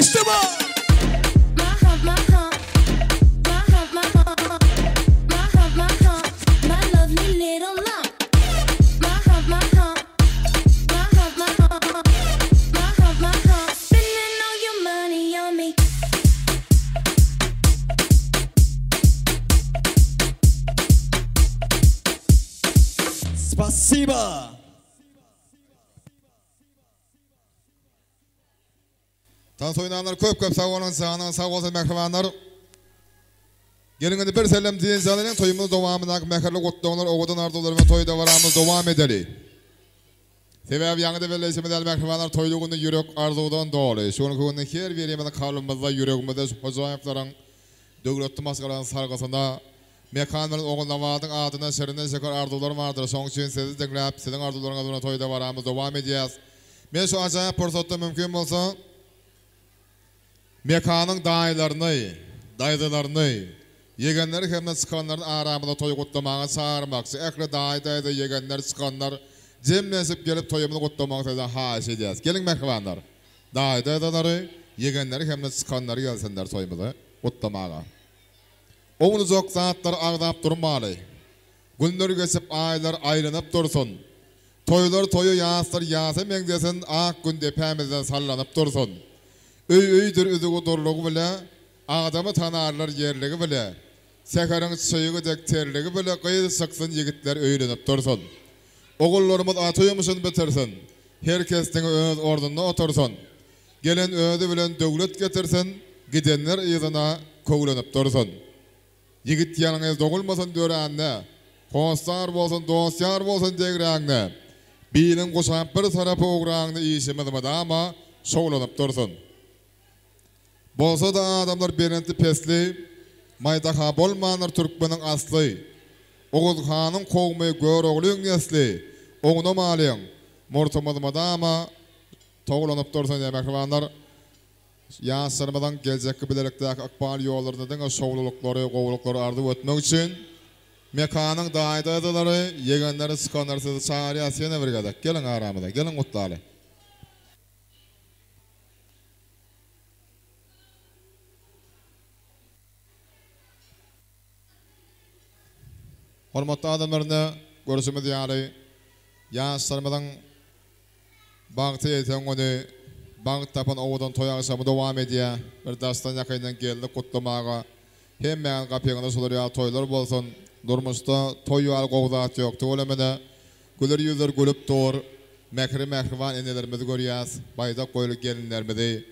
İşte bu. My hump, my hump. My hump, my hump. My hump, my hump. My lovely little lump. My hump, my hump. My hump, my hump. My hump, my hump. Spending all your money on me. Spasiba. Tans oýnanlar köp köp sag boluň, janyňyz sag bolsun mähribanlar. Geliň indi bir sellem diýen janyň toýumyz dowamyndaky mähirli gutlaglar, owadan arzuwlar we toý dabaramyz dowam edeli. Sebäbi ýaňyda belleýşimiz ýaly mähribanlar toýly günde ýürek arzuwdan doly. Şu günki günde her birimiziň kalbymyzda, ýüregimizde şu hojaýyplaryň döwletli maşgalanyň sargysyna Mekan bilen Ogulnabadyň adyna şirinden şeker arzuwlar bardyr. Şonuň üçin sizi diňläp, siziň arzuwlaryňyz bilen toý dabaramyz dowam edýäs. Men şu ajaýyp pursatda mümkin bolsa Mekanyň daýylaryny, daýzalaryny, ýegenleri hem-de çykanlaryny aramyzda toý gutlamaga çagyrmakçy. Ähli daýy-daýza, ýegenler, çykanlar jemlenşip gelip toýumyzy gutlamagy sizden haýyş edýäs. Geliň mähribanlar! Daýy-daýzalary, ýegenleri hem-de çykanlary gelsinler toýumyzy gutlamaga. Ownujak zatlary agzap durmaly. Günler geçip aýlar aýlanyp dursun. Toýlar toýa ýaslar ýasa meňzesin ak gün depämizden sallanyp dursun. Öý öýdür üzügi durlugy bile, adamy tanarlar ýerligi bile. Säheriň çygy dek terligi bile gyz çyksyn ýigitler öýlenip dursun. Ogullarymyz ata ýumuşyn bitirsin. Her kes diňe öz ornunda otursyn. Gelen özi bilen döwlet getirsin, gidenler yzyna köwlenip dursun. Ýigit ýalňyz dogulmasyn dörände, Hossar bolsun, dost-ýar bolsun degräňde. Biliň guşap bir tarapa ugraňda işimiz mydama şowlanyp dursun. Bolsa-da adamlar belentli-pesli, Maýdaha bolmandyr türkmeniň asly. Oguz hanyň kowmy Göroglyň nesli, Ownamalyň, murtumyz mydama towlanyp dursun diýen mähribanlar. Ýaşlarymyzyň geljekki bilelikdäki ykbal ýollarynda diňe şowlulyklary, gowulyklary arzuw etmek üçin Mekanyň daýy-daýzalary, ýegenleri, çykanlary sizi çagyrýas ýene bir gezek. Geliň aramyza, geliň gutlaly. Hormatly adamlar ine görşümiz ýaly ýaşlarymyzyň bagty ýeten güni, bagt tapan owadan toý agşamy dowam edýär. Bir daşdan ýakyndan geldik gutlamaga. Hemmäňiz gapyňyzda şular ýaly toýlar bolsun. Durmuşda toý ýaly gowy zat ýok. Tüwelemene güler ýüzler gülüp dur. Mähri mähriban enelerimizi görýäs, baýdak boýly gelinlerimizi,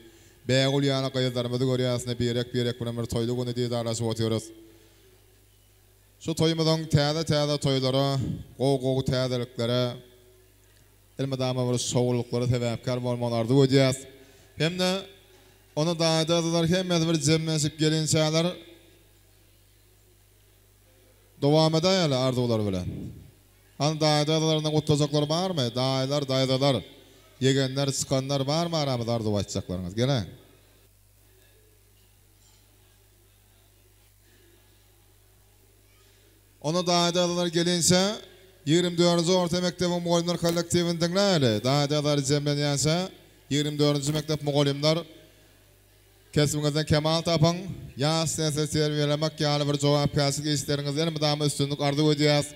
bägül ýaly gyzlarymyzy görýäs, ine birek-birek bilen bir toýly güni didarlaşyp otyrys. Şu toýumyzyň täze-täze toýlara, gowy-gowy täzeliklere. elmydama bir şowlulyklara sebäpkär bolmagyny arzuw edýäs. Hem-de ony daýy-daýzalar hemmesi bir jemlenşip gelinçäler dowam edäýeli arzuwlar bilen. Hany daýy-daýzalaryndan gutlajaklar barmy? Daýylar, daýzalar, ýegenler, çykanlar barmy aramyzda arzuw aýtjaklaryňyz? Geliň. Onda daýy-daýzalar gelinçä, 24-nji orta mekdebiň mugallymlar kollektiwini diňläýeli. Daýy-daýzalar jemlenýänçä, 24-nji mekdep mugallymlar kesbiňizden kemal tapyň, ýaş nesli terbiýelemek ýaly bir jogapkärçilik işleriňizde elmydama üstünlik arzuw edýäs.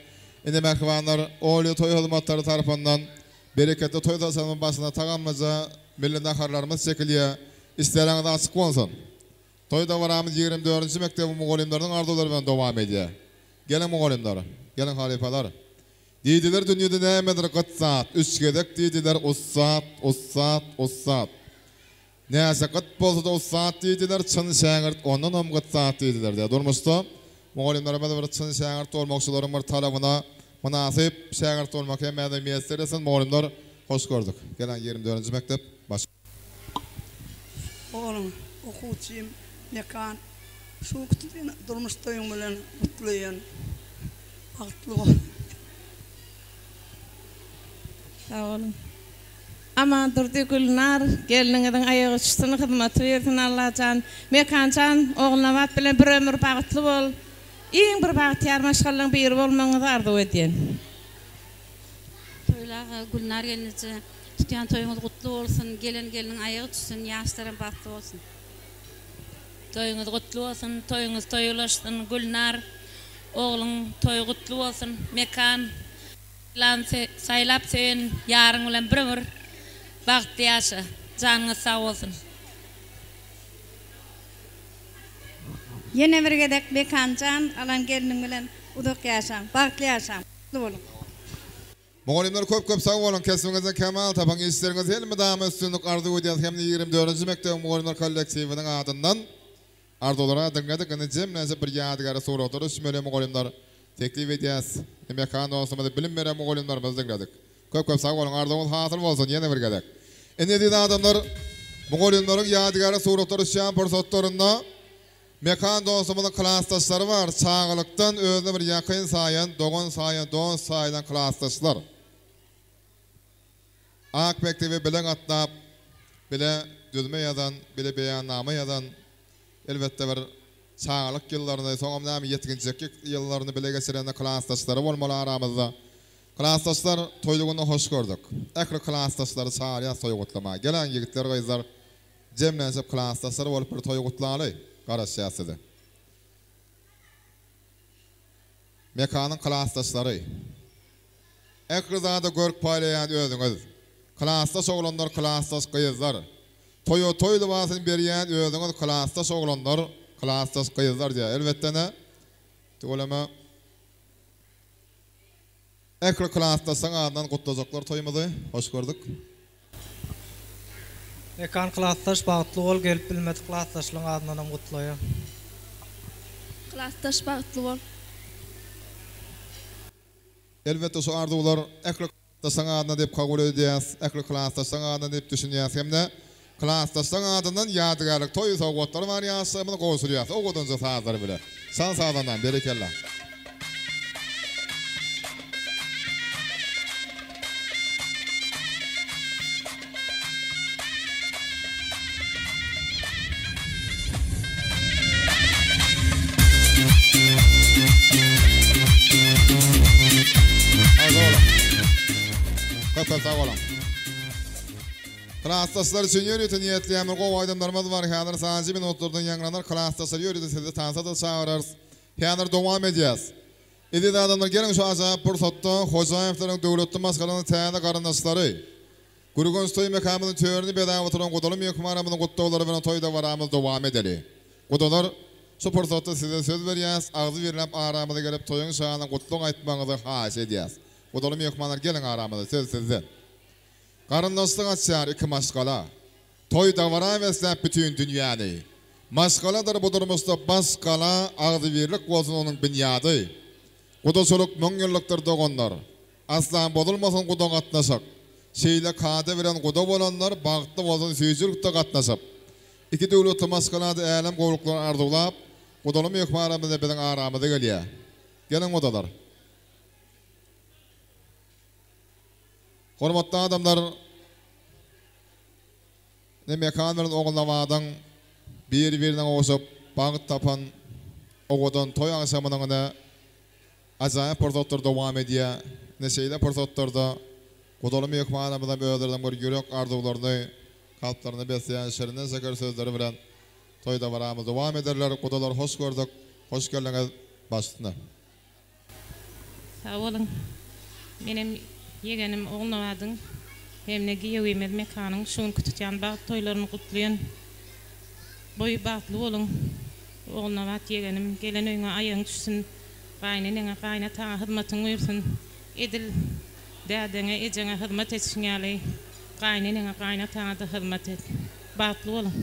Ine mähribanlar, Olýa toý hyzmatlary tarapyndan bereketli toý saçagynyň başyna tagamlyja milli naharlarymyz çekilýär. Işdäňiz açyk bolsun! Toý dabaramyz 24-nji mekdebiň mugallymlarynyň arzuwlary bilen dowam edýär. Geliň mugallymlar, geliň halypalar. Diýdiler dünýede nämedir gyt zat, üç gezek diýdiler ussat, ussat, ussat. Näçe gyt bolsa-da ussat diýdiler, çyn şägirt ondanam gyt zat diýdiler diýýär. Durmuşda mugallymlarymyz bir çyn şägirt bolmak şolaryň bir talabyna mynasyp şägirt bolmak hemmämize miýesser etsin. Mugallymlar hoş gördük. Geliň 24-nji mekdep baş. Ogluň, okuwçym Mekan, şu günki seni durmuş toýuň bilen gutlaýan. Bagtly bol. Sag boluň. Amandurdy Gülnar gelniňiziň aýagy uçsun hyzmaty bersin Allajan. Mekanjan Ogulnabat bilen bir ömür bagtly bol. Iň bir bagtyýar maşgalaň biri bolmagyňyzy arzuw edýän. Toýly aga Gülnar gelneje Tutýan toýuňyz gutly bolsun gelen gelniň aýagy düşsün ýaşlaram bagtly bolsun. Toýuňyz gutly bolsun toýuňyz toýa ulaşsyn Gülnar ogluň toýy gutly bolsun Mekan saýlap söýen ýaryň bilen bir ömür bagtly ýaşa janyňyz sag bolsun. Ýene bir gezek Mekanjan alan gelniň bilen uzak ýaşaň bagtly ýaşaň gutly boluň. Mugallymlar köp köp sag boluň kesbiňizde kemal tapyň işleriňizde elmydama üstünlik arzuw edýäs hemde 24-nji mekdebiň mugallymlar kollektiwiniň adyndan arzuwlara diňledik indi jemlenşip bir ýadygärlik suratlara düşmeli mugallymlar teklip edýäs Mekan dostumyzy bilim beren mugallymlarymyzy diňledik köp köp sag boluň arzuwyňyz hasyl bolsun ýene bir gezek indi eziz adamlar mugallymlaryň ýadygärlik suratlara düşýän pursatlarynda Mekan dostumyzyň klasdaşlary bar, çagalykdan özüne bir ýakyn saýan, dogan saýan, dost saýylan klasdaşlar. Ak mekdebe bile gatnap, bile düzme ýazan, bile beýannama ýazan, elbetde bir çagalyk ýyllaryny, soňam näme ýetginjeklik ýyllaryny bile geçiren klasdaşlary bolmaly aramyzda. Klasdaşlar toýly günde hoş gördük. Ähli klasdaşlary çagyrýas toý gutlamaga. Geliň ýigitler gyzlar Jemlenşip klasdaşlar bolup bir toý gutlaly, garaşýas size. Mekanyň klasdaşlary. Ähli zada görk paýlaýan özüňiz. Klasdaş oglanlar, klasdaş gyzlar. Toýa toý lybasyny berýän özüňiz klasdaş oglanlar, klasdaş gyzlar diýýär. Elbetde-ne, tüweleme. Ähli klasdaşlaň adyndan gutlajaklar toýumyzy hoş gördük. Mekan klasdaş bagtly bol gelip bilmedik klasdaşlaň adyndanam gutlaýan. Klasdaş bagtly bol. Elbetde şu arzuwlar ähli klasdaşlaň adyndan diýip kabul edýäs, ähli klasdaşlaň adyndan diýip düşünýäs hem-de klasdaşlaň adyndan ýadygärlik toý sowgatlary bar ýaşlarymyza gowşurýas owadanja sazlar bile. Şan sazandam berekella. Köp köp sag boluň. Klasdaşlar üçin ýörite niýetleýän bir gowy aýdymlarymyz bar. Häzir sanjy minutlardan ýaňlanar. Klasdaşlar ýörite sizi tansa-da çagyrarys. Häzir dowam edýäs. Eziz adamlar geliň şu ajaýyp pursatda Hojaýewleriň döwletli maşgalasynyň täze garyndaşlary, Gürgenç toý mekanymyzyň törüni bezäp oturan gudaly myhmanlarymyzyň gutlaglary bilen toý dabaramyzy dowam edeli. Gudalar, şu pursatda size söz berýäs, agzy birläp aramyza gelip toýuň şanyna gutlag aýtmagyňyzy haýyş edýäs. Gudaly myhmanlar geliň aramyza, söz sizde. Garyndaşlyk açýar iki maşgala. Toý dabara besläp bütin dünýäni. Maşgaladyr bu durmuşda baş gala, Agzybirlik bolsun onuň binýady. Gudaçylyk müňýyllykdyr doganlar. Asla bozulmasyn guda gatnaşyk. Şeýle kada bilen guda bolanlar bagtly bolsun süýjülikde gatnaşyp. Iki döwletli maşgalada älem gowluklaryny arzuwlap, gudaly myhmanymyz-da biziň aramyza gelýär. Geliň gudalar. Hormatly adamlar, ine Mekan bilen Ogulnabadyň bir-birine gowşup, bagt tapan owadan toý agşamynyň ine ajaýyp pursatlar dowam edýär. Ine şeýle pursatlarda gudaly myhmanymyzam özleriniň bir ýürek arzuwlaryny kalplaryny besleýän şirinden-şeker sözleri bilen toý dabaramyzy dowam ederler. Gudalar hoş gördük, hoş geldiňiz, baş üstüne. Sag boluň. Menem ýegenim Ogulnabadyň hem-de giýewimiz Mekanyň şu günki tutýan bagt toýlaryny gutlaýan. Boýy bagtly boluň. Ogulnabat ýegenim, gelen öýüňe aýagyň düşsün. Gaýyneneňe, gaýynataňa hyzmatyň buýursyn. Edil dädeňe, ejeňe hyzmat etişiň ýaly, gaýyneneňe, gaýynataňa-da hyzmat et. Bagtly boluň.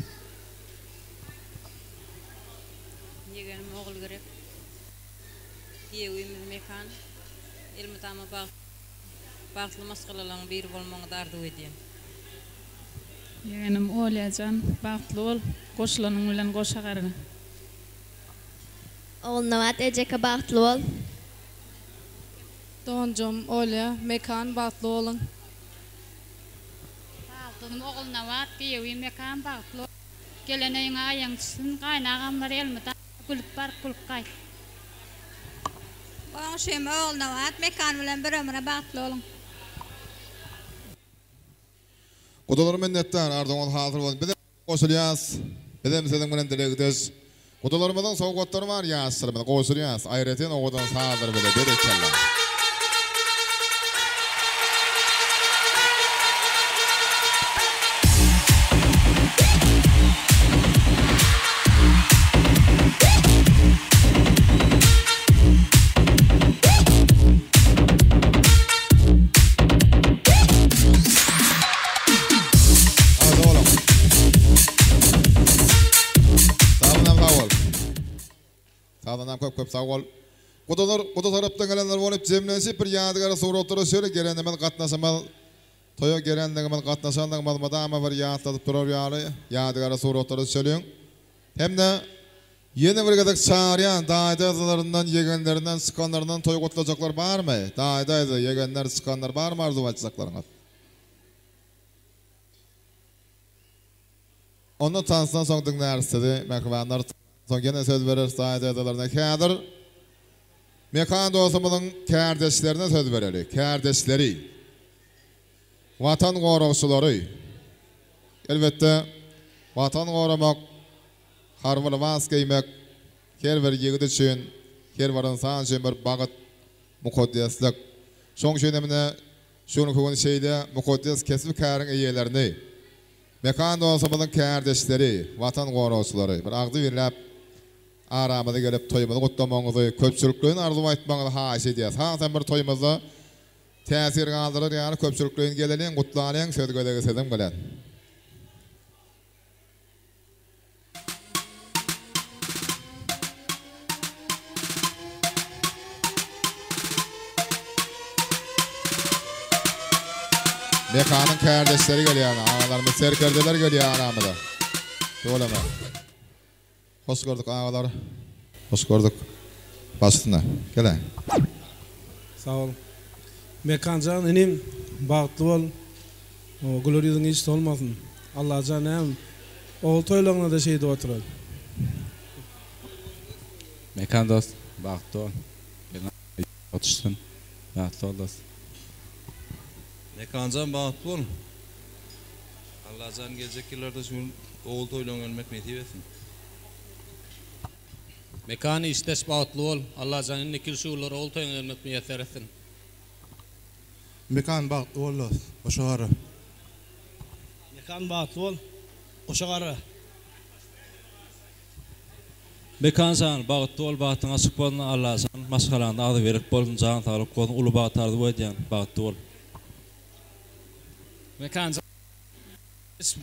Ýegenim Ogulgerek. Giýewimiz Mekan elmydama bagt bagtly maşgalalaň biri bolmagyňyzy arzuw edýän. Ýegenim Olýajan bagtly bol goşulanyň bilen goşa garga. Ogulnabat ejeke bagtly bol. Doganjygym Olýa, Mekan bagtly boluň. Bagtlynym Ogulnabat, giýewim Mekan bagtly bol. Gelen öýüňe aýagyň düşsün, gaýynagamlar elmydama gülüp baryp gülüp gaýt. Goňşym Ogulnabat Mekan bilen bir ömre bagtly boluň. Gudalar minnetdar, arzuwyňyz hasyl bolsun. Bizem goşulýas. Bizem siziň bilen dilegdeş. Gudalarymyzyň sowgatlary bar ýaşlarymyza gowşurýas. Aýratyn owadan sazlar bile berekella. Sag boluň. Sazandam sag bol. Sazandam köp köp sag bol. Gudalar, guda tarapdan gelenler bolup jemlenşip bir ýadygara suratlara şöyle gelenimiz gatnaşymyz toýa gelendigimiz gatnaşandygymyz mydama bir ýatladyp durar ýaly ýadygara suratlara düşeliň. Hem-de ýene bir gezek çagyrýan daýy-daýzalaryndan ýegenlerinden çykanlaryndan toý gutlajaklar barmy? Daýy-daýza, ýegenler, çykanlar barmy arzuw aýtjaklaryňyz? Onda tansdan soň diňläris sizi, mähribanlar. Soň ýene söz bereris daýy-daýzalaryna. Häzir Mekan dostumyzyň kärdeşlerine söz bereli. Kärdeşleri. Watan goragçylary. Elbetde, Watan goramak, harby lybas geýmek her bir ýigit üçin, her bir ynsan üçin bir bagt, mukaddeslik. Şoň üçin hem ine, Şu günki gün şeýle mukaddes kesp-käriň eýelerini, Mekan dostumyzyň kärdeşleri, Watan goragçylary bir agzybirläp aramyza gelip toýumyzy gutlamagyňyzy, köpçülikleýin arzuw aýtmagyňyzy haýyş edýäs. Hasam bir toýumyzda täsir galdyrar ýaly köpçülikleýin geleliň, gutlalyň, söz gezegi siziň bilen. Mekanyň kärdeşleri gelýär, agalarymyz, serkerdeler gelýär aramyza. Tüweleme. Hoş gördük agalar. Hoş gördük. Baş üstüne. Gele. Sag bol. Mekanjan inim bagtly bol. Güler ýüzüň hiç solmasyn. Allajan näme ogul toýlaryňda-da şeýdip otural. Mekan dost bagtly bol. Otuşsyn. Bagtly bol dost. Mekanjan bagtly bol. Allajan geljek ýyllarda şu gün ogul toýlaryňa gelmek nesip etsin. Mekan işdeş bagtly bol. Allajan indiki ýyl şu günler ogul toýuňa gelmek miýesser etsin. Mekan bagtly bol dos. Goşa gara. Mekan bagtly bol. Goşa gara. Mekan jan bagtly bol bagtyň açyk bolsun Allajan maşgalaňda agzybirlik bolsun jan saglyk bolsun uly bagt arzuw edýän bagtly bol. Mekan jan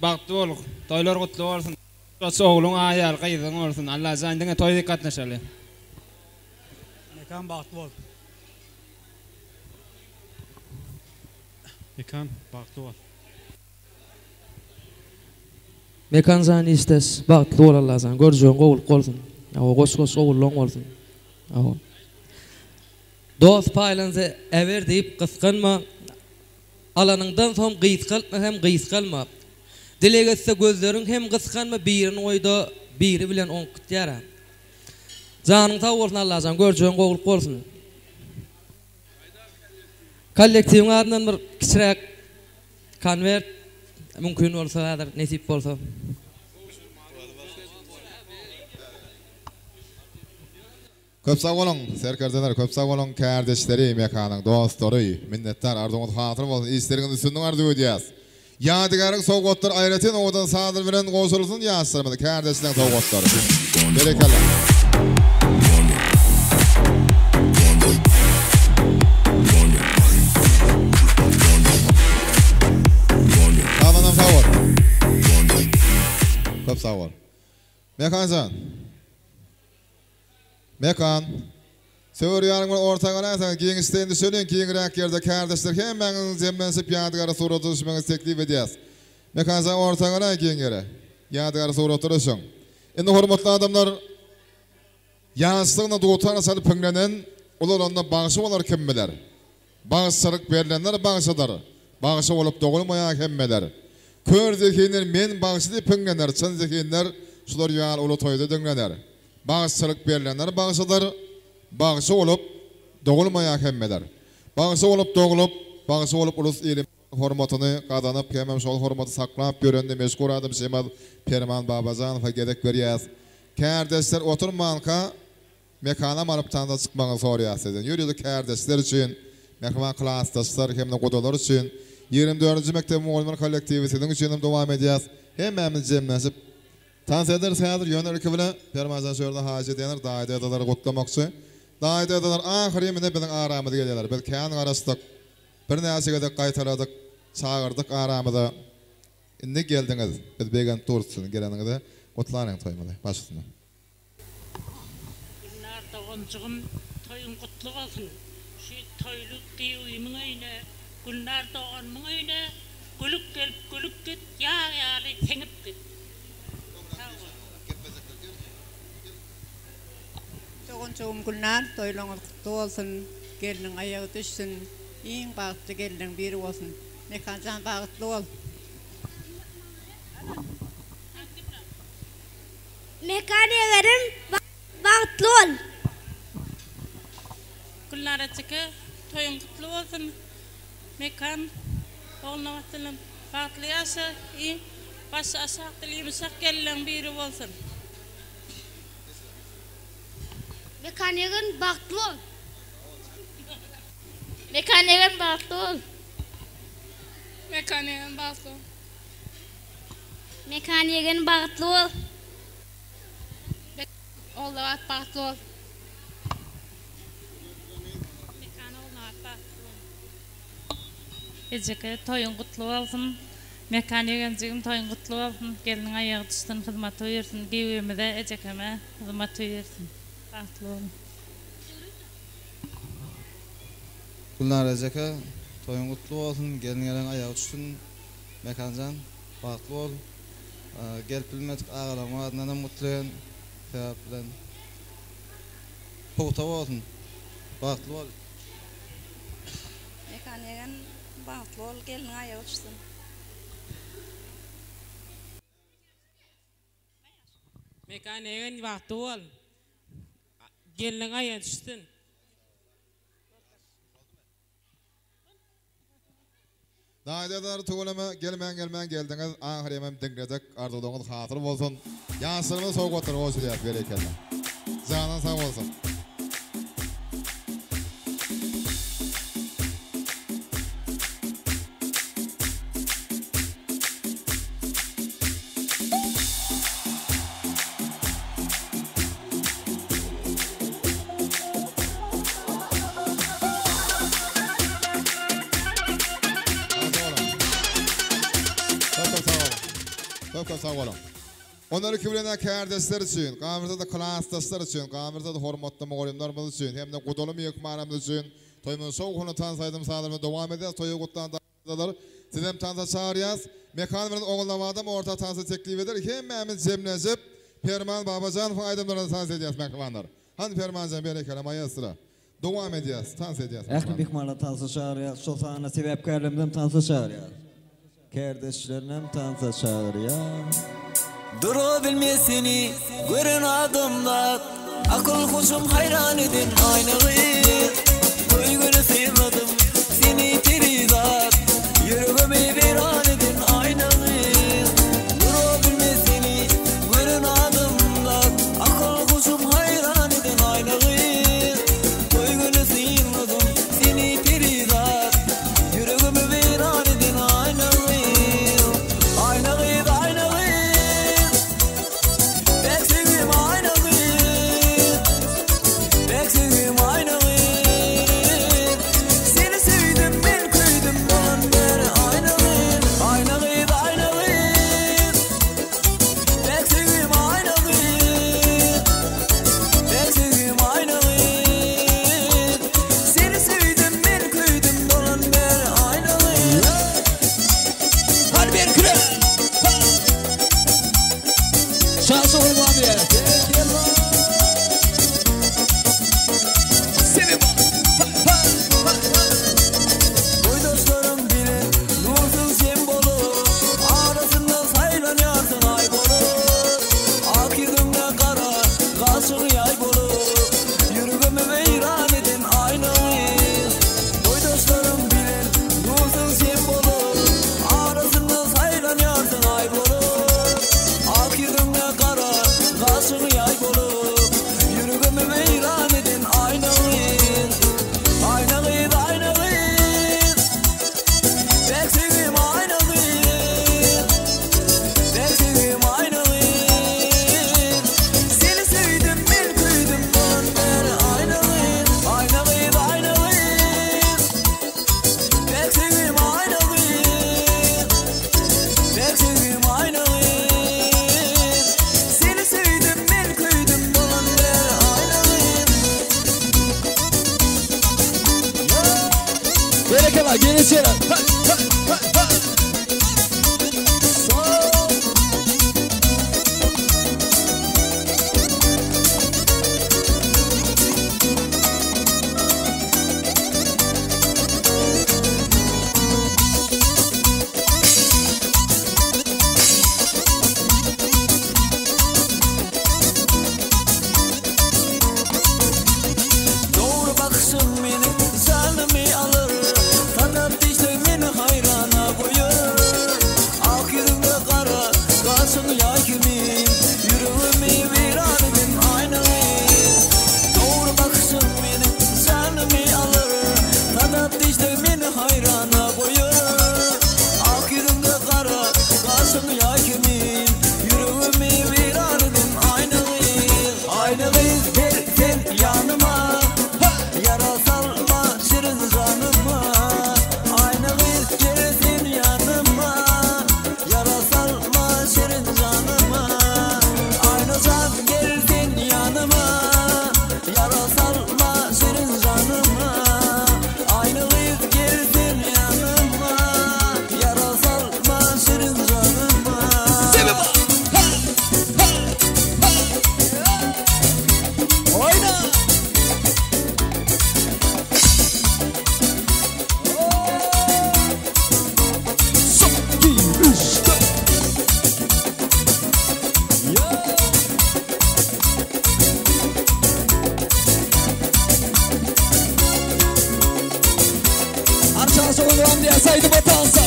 bagtly bol toýlar gutly bolsun ogluň aýal gyzyň bolsun Allajan diňe toý diýip gatnaşaly. Mekan bagtly bol. Mekan, bagtly bol. Mekanjan işdeş bagtly bol Allajan görjegiň gowulyk bolsun hawa goş goş ogullaň bolsun hawa Dost paýlansa äber diýip gysganma Alanyňdan soň gysgaltma hem gysgalma Dileg etse gözleriň hem gysganma birini goýda biri bilen oňup gitýärä Janyň sag bolsun Allajan görjegiň gowulyk bolsun. Kollektiwiň adyndan bir kiçiräk konwert mümkin bolsa häzir nesip bolsa. Köp sag boluň serkerdeler köp sag boluň kärdeşleri Mekanyň dostlary minnetdar arzuwyňyz hasyl bolsun işleriňizde üstünlik arzuw edýäs Ýadygärlik sowgatlar aýratyn owadan sazlar bilen gowşurylsyn ýaşlarymyza kärdeşleň sowgatlary. Berekella. Sazandam sag bol. Köp sag bol. Mekanjan. Mekan. Söwer ýaryň bilen orta galaýsaňyz giňişleýin düşeliň giňräk ýerde kärdeşler hemmäňiziň jemlenişip ýadygara surata düşmegiňizi teklip edýäs. Mekanjan orta galaý giň ýere. Ýadygara surata düşüň. Indi hormatly adamlar ýaşlygyna dutar çalyp hiňlenen ulalanda bagşy bolar kim biler. Bagşyçylyk berlenler bagşydyr. Bagşy bolup dogulmaýar hemmeler. Kör zehinler men bagşy diýip hiňlener çyn zehinler şular ýaly uly toýda diňlener. Bagşyçylyk berlenler bagşydyr, Bagşy bolup dogulmaýar hemmeler. Bagşy bolup doglup, bagşy bolup ulus-iliň hormatyny gazanyp hemem şol hormaty saklap ýören-de meşhur adam Şemaz Perman Babajanowa gezek berýäs. Kärdeşler oturmanka mekanam alyp tansa çykmagyňyzy soraýas sizden. Ýörite kärdeşler üçin, mähriban klasdaşlar hem-de gudalar üçin 24-nji mekdebiň mugallymlar kollektiwi siziň üçinem dowam edýäs. Hemmämiz jemlenşip Tans ederis häzir, ýöne ilki bilen Permanjan şu ýerde haýyş edýänler daýy-daýzalary gutlamakçy. Daýy-daýzalar ahyry ine biziň aramyza gelýärler. Biz kän garaşdyk. Birnäçe gezek gaýtaladyk, çagyrdyk aramyza. Indi geldiňiz. Biz begenip durus siziň geleniňize. Gutlalyň toýumyzy. Baş üstüne. Gülnar doganjygym toýuň gutly bolsun. Şu toýly gyýwymyň öýüne, Gülnar doganymyň öýüne gülüp gelip gülüp git, ýag ýaly siňip git. Sag bol. Doganjygym Gülnar toýlaňyz gutly bolsun gelniň aýagy düşsün iň bagtly gelniň biri bolsun Mekanjan bagytly bol. Mekan egerim bagtly bol. Gülnar ejeke toýuň gutly bolsun Mekan Ogulnabat bilen bagtly ýaşa iň başy aşak dil ýumşak gelinleň biri bolsun. Mekan egen bagtly bol. Mekan egen bagtly bol. Mekan egen bagtly bol. Mekan ýegen bagtly bol. Ogulnabat bagtly bol. Mekan Ogulnabat bagtly bol. Ejeke toýuň gutly bolsun. Mekan ýegenjigim toýuň gutly bolsun. Gelniň aýagy düşsün hyzmaty buýursyn. Giwimize ejekeme hyzmaty buýursyn. Bagtly boluň. Gülnar ejeke toýuň gutly bolsun gelin gelen aýagy düşsün. Mekanjan bagtly bol. Gelip bilmedik agalaryň adyndanam gutlaýan sebäp bilen. Pugta bolsun. Bagtly bol. Mekan ýegen bagtly bol gelniň aýagy düşsün. Mekan ýegen bagtly bol. Gelniň aýagy düşsün. Daýzalar tüweleme gelmän gelmän geldiňiz ahyremem diňledik arzuwlaryňyz hasyl bolsun ýaşlarymyza sowgatlar gowşurýas berekella janyň sag bolsun. Köp köp sag boluň. Ondan ilki bilen kärdeşler üçin, galyberse-de klasdaşlar üçin, galyberse-de hormatly mugallymlarymyz üçin hem-de gudaly myhmanlarymyz üçin toýumyzy şowhunly tans aýdym-sazlar bilen dowam edýäs. Toýy gutlan. Sizem tansa çagyrýas. Mekan bilen Ogulnabadam orta tansa teklip eder. Hemmämiz jemlenşip Perman Babajanowyň aýdymlaryna tans edýäs mähribanlar. Hany Permanjan berekella maestro. Dowam edýäs, tans edýäs Ähli mähribanlar. myhmanlary tansa çagyrýas. Şol sanda sebäpkärlerimizem tansa çagyrýas. Kärdeşlerinem tansa çagyrýas. Dura bilmez seni gören adamlar Akyl huşum haýran eden aýna gyz Toý güni synladym seni perizat Ýüregimi weýran eden aýna gyz Dura bilmez seni gören adamlar Akyl huşum haýran eden aýna gyz Toý güni synladym seni perizat Ýüregimi weýran eden aýna gyz Aýna gyz aýna gyz Pek söýgim aýna gyz Pek söýgim aýna gyz Seni söýdüm men köýdüm bolan bäri aýna gyz Aýna gyz aýna gyz Pek söýgim aýna gyz Pek söýgim aýna gyz Seni söýdüm men köýdüm bolan bäri aýna gyz Hadi bir kre. Şansı olmam ya. Boýdaşlarym bile nursun sen bolup Arasynda saýlanýarsyň aý bolup Ak ýüzüňde gara gaşyň ýaý bolup Ýüregimi weýran eden aýna gyz Boýdaşlarym bile nursun sen bolup Arasynda saýlanýarsyň aý bolup Ak ýüzüňde gara gaşyň ýaý bolup Ýüregimi weýran eden aýna gyz Aýna gyz aýna gyz Pek söýgim aýna gyz Pek söýgim aýna gyz Seni söýdüm men köýdüm bolan bäri aýna gyz Aýna gyz aýna gyz Pek söýgim aýna gyz Pek söýgim aýna gyz Seni söýdüm men köýdüm bolan bäri aýna gyz Berekella gelin içeri. Ha, ha, ha, ha. Doğru bakışın beni canımı alır Tadat dişlerin beni hayrana koyur Ak yüzünde kara kaşın yay kimin Yüreğimi viran edin aynı Doğru bakışın beni canımı alır Tadat dişlerin beni hayrana koyur Ak yüzünde kara kaşın yay kimin Yüreğimi viran edin aynı Aynı kız gel sen yanıma Yara salma şirin canıma Aynı kız gel sen yanıma Yara salma şirin canıma Aynı can gel sen yanıma Yara salma şirin canıma Aynı kız gel sen yanıma Yara salma şirin canıma Oyna. Son, iki, üç, dört. Arşan solun devam diye saydı batansa.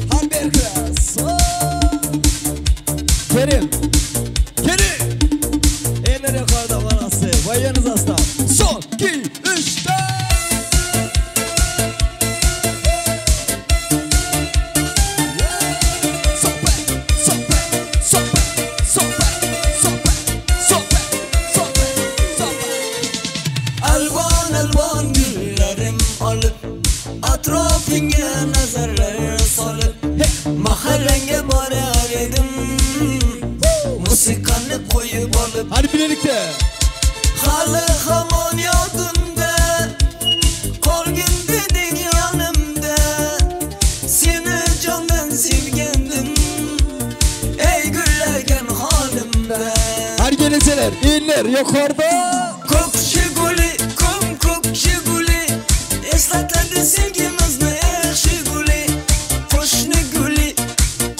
Haber Kerim. Kerim. Eller yukarıda varası. Bayanız aslan. Son, iki, üç, dört. Sohbet, sohbet, sohbet, sohbet, sohbet, sohbet, sohbet, sohbet. Elvan elvan güllerim alıp Atrafına bolup. Hadi birlikte. Hali hamon yodimda, qolgin deding yonimda. Seni jondan sevgandim, ey gullagan holimda. Hadi geleceler, inler yukarıda. Ko'k Jiguli, ko'm ko'k Jiguli, eslatadi sevgimizni yaxshi guli. Qo'shni guli,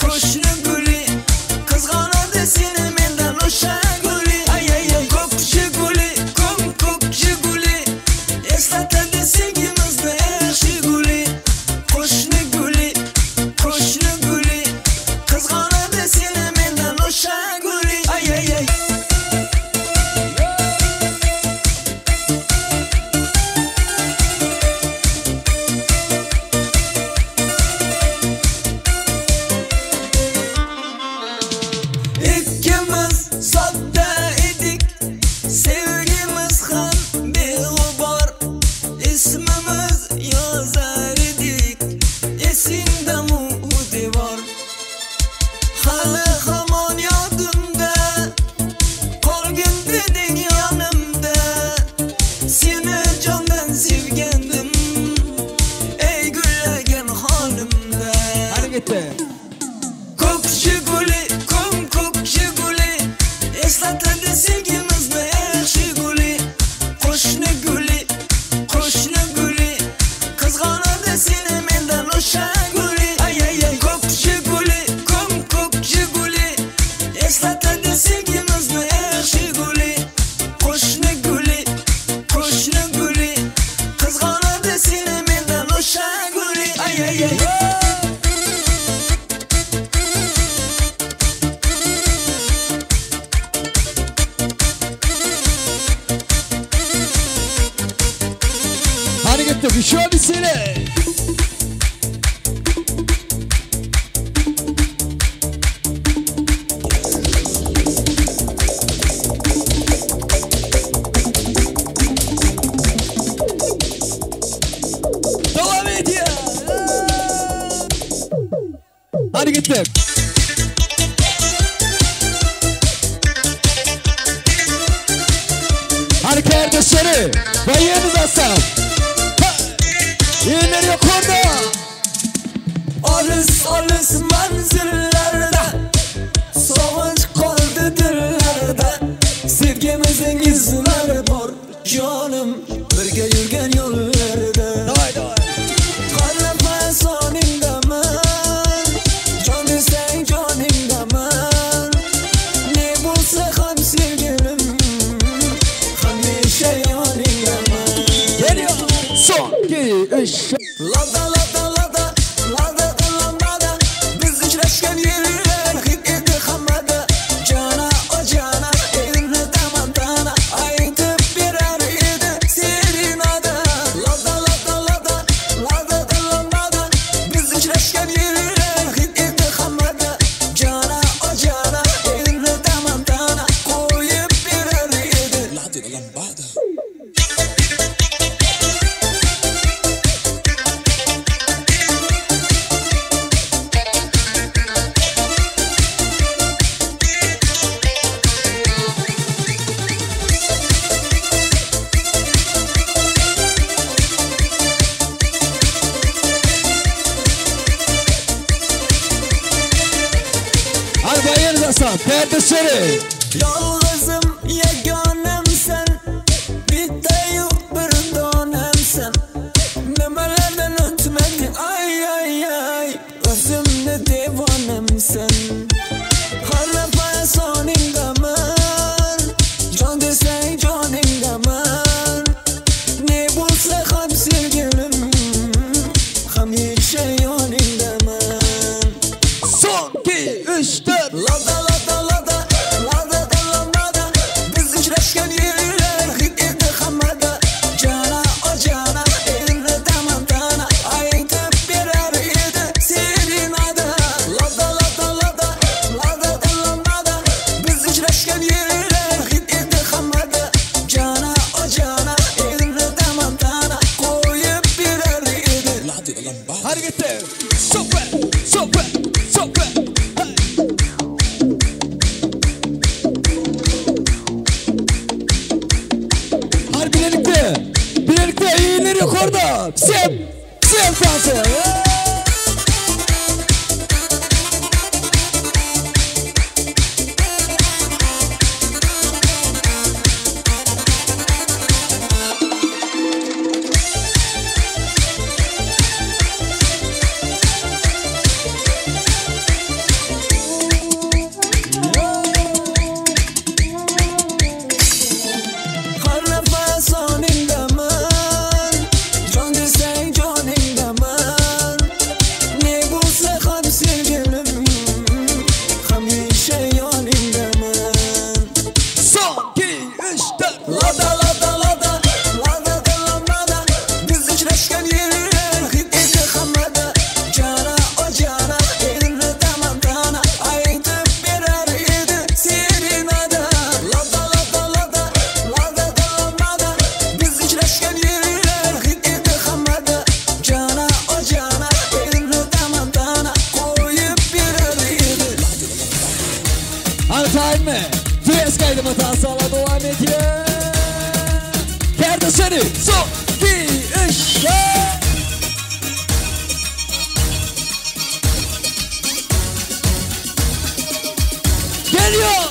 qo'shni guli, qizg'onadi seni mendan o'sha guli. Ay ay ay, ko'k Jiguli, ko'm ko'k Jiguli, eslatadi sevgimizni yaxshi guli. Qo'shni guli, qo'shni guli, qizg'onadi seni mendan o'sha guli. Ay ay ay. Ikkimiz sodda edik, sevgimiz ham beg'ubor. Ismimiz yozar edik, esingdami u devor? Hali hamon yodimda, qolgin deding yonimda. Seni jondan sevgandim, ey gullagan holimda. Hadi gitti. Ko'k Jiguli, ko'm ko'k Jiguli, eslatadi sevgimizni yaxshi guli. Qo'shni guli, qo'shni guli, qizg'onadi seni mendan o'sha guli. Ay ay ay, ko'k Jiguli, ko'm ko'k Jiguli, eslatadi sevgimizni yaxshi guli. Qo'shni guli, qo'shni guli, qizg'onadi seni mendan o'sha guli. Ay ay ay. Hadi gitti, bir şey bir sene. Devam ediyor. Hadi gittik. Hadi kardeşleri, bayığınız aslan. Yeğenler yok orada. Olis olis manzillarda, sog'inch qoldi dillarda. Sevgimizning izlari bor jonim, birga yurgan yo'llarda. Davay davay. Qanaqa soningdaman, jon desang joningdaman. Ne bo'lsa ham sevgilim, hamisha yoningdaman. Geliyor. Son, 2, 3. Lada lada lada, lada lambada, biz uchrashgan yerlar hid edi hammada. Jana o jana, elni tamantana, aytib berar edi serenada. Lada lada lada, lada lambada, biz uchrashgan yerlar hid edi hammada. Jana o jana, elni tamantana, qo'yib berar edi. Lada lambada. Hadi bayığınız aslan, kardeşleri. Yolg'izim yagonamsan, bittayu bir donamsan. Nimalardan o'tmading, ay ay ay, o'zimni devonamsan. Qanaqa soningdaman, jon desang joningdaman. Ne bo'lsa ham sevgilim, hamisha yoningdaman. Son, 2, 3, 4. Lada lada lada, lada lambada, Oglanlar bilelikde. Bilelikde eller ýokarda. Всем, всем tanse. Har nafas oningdaman, Jon desang joningdaman. Ne bo'lsa ham sevgilim, Hamisha yoningdaman. Son, 2, 3, 4. Lada lada lada, lada qilamada, Biz uchrashgan yerlar hid edi hammada. Jana o jana, endi tamamdana, Aytib berar edi serenada. Lada lada lada, lada qilamada, Biz uchrashgan yerlar hid edi hammada. Jana o jana, endi tamamdana, Qo'yib berar edi. Hadi time. Tres kaydıma tansala devam ediyor. Perde seni. Son, 2, 3, 4. Geliyor.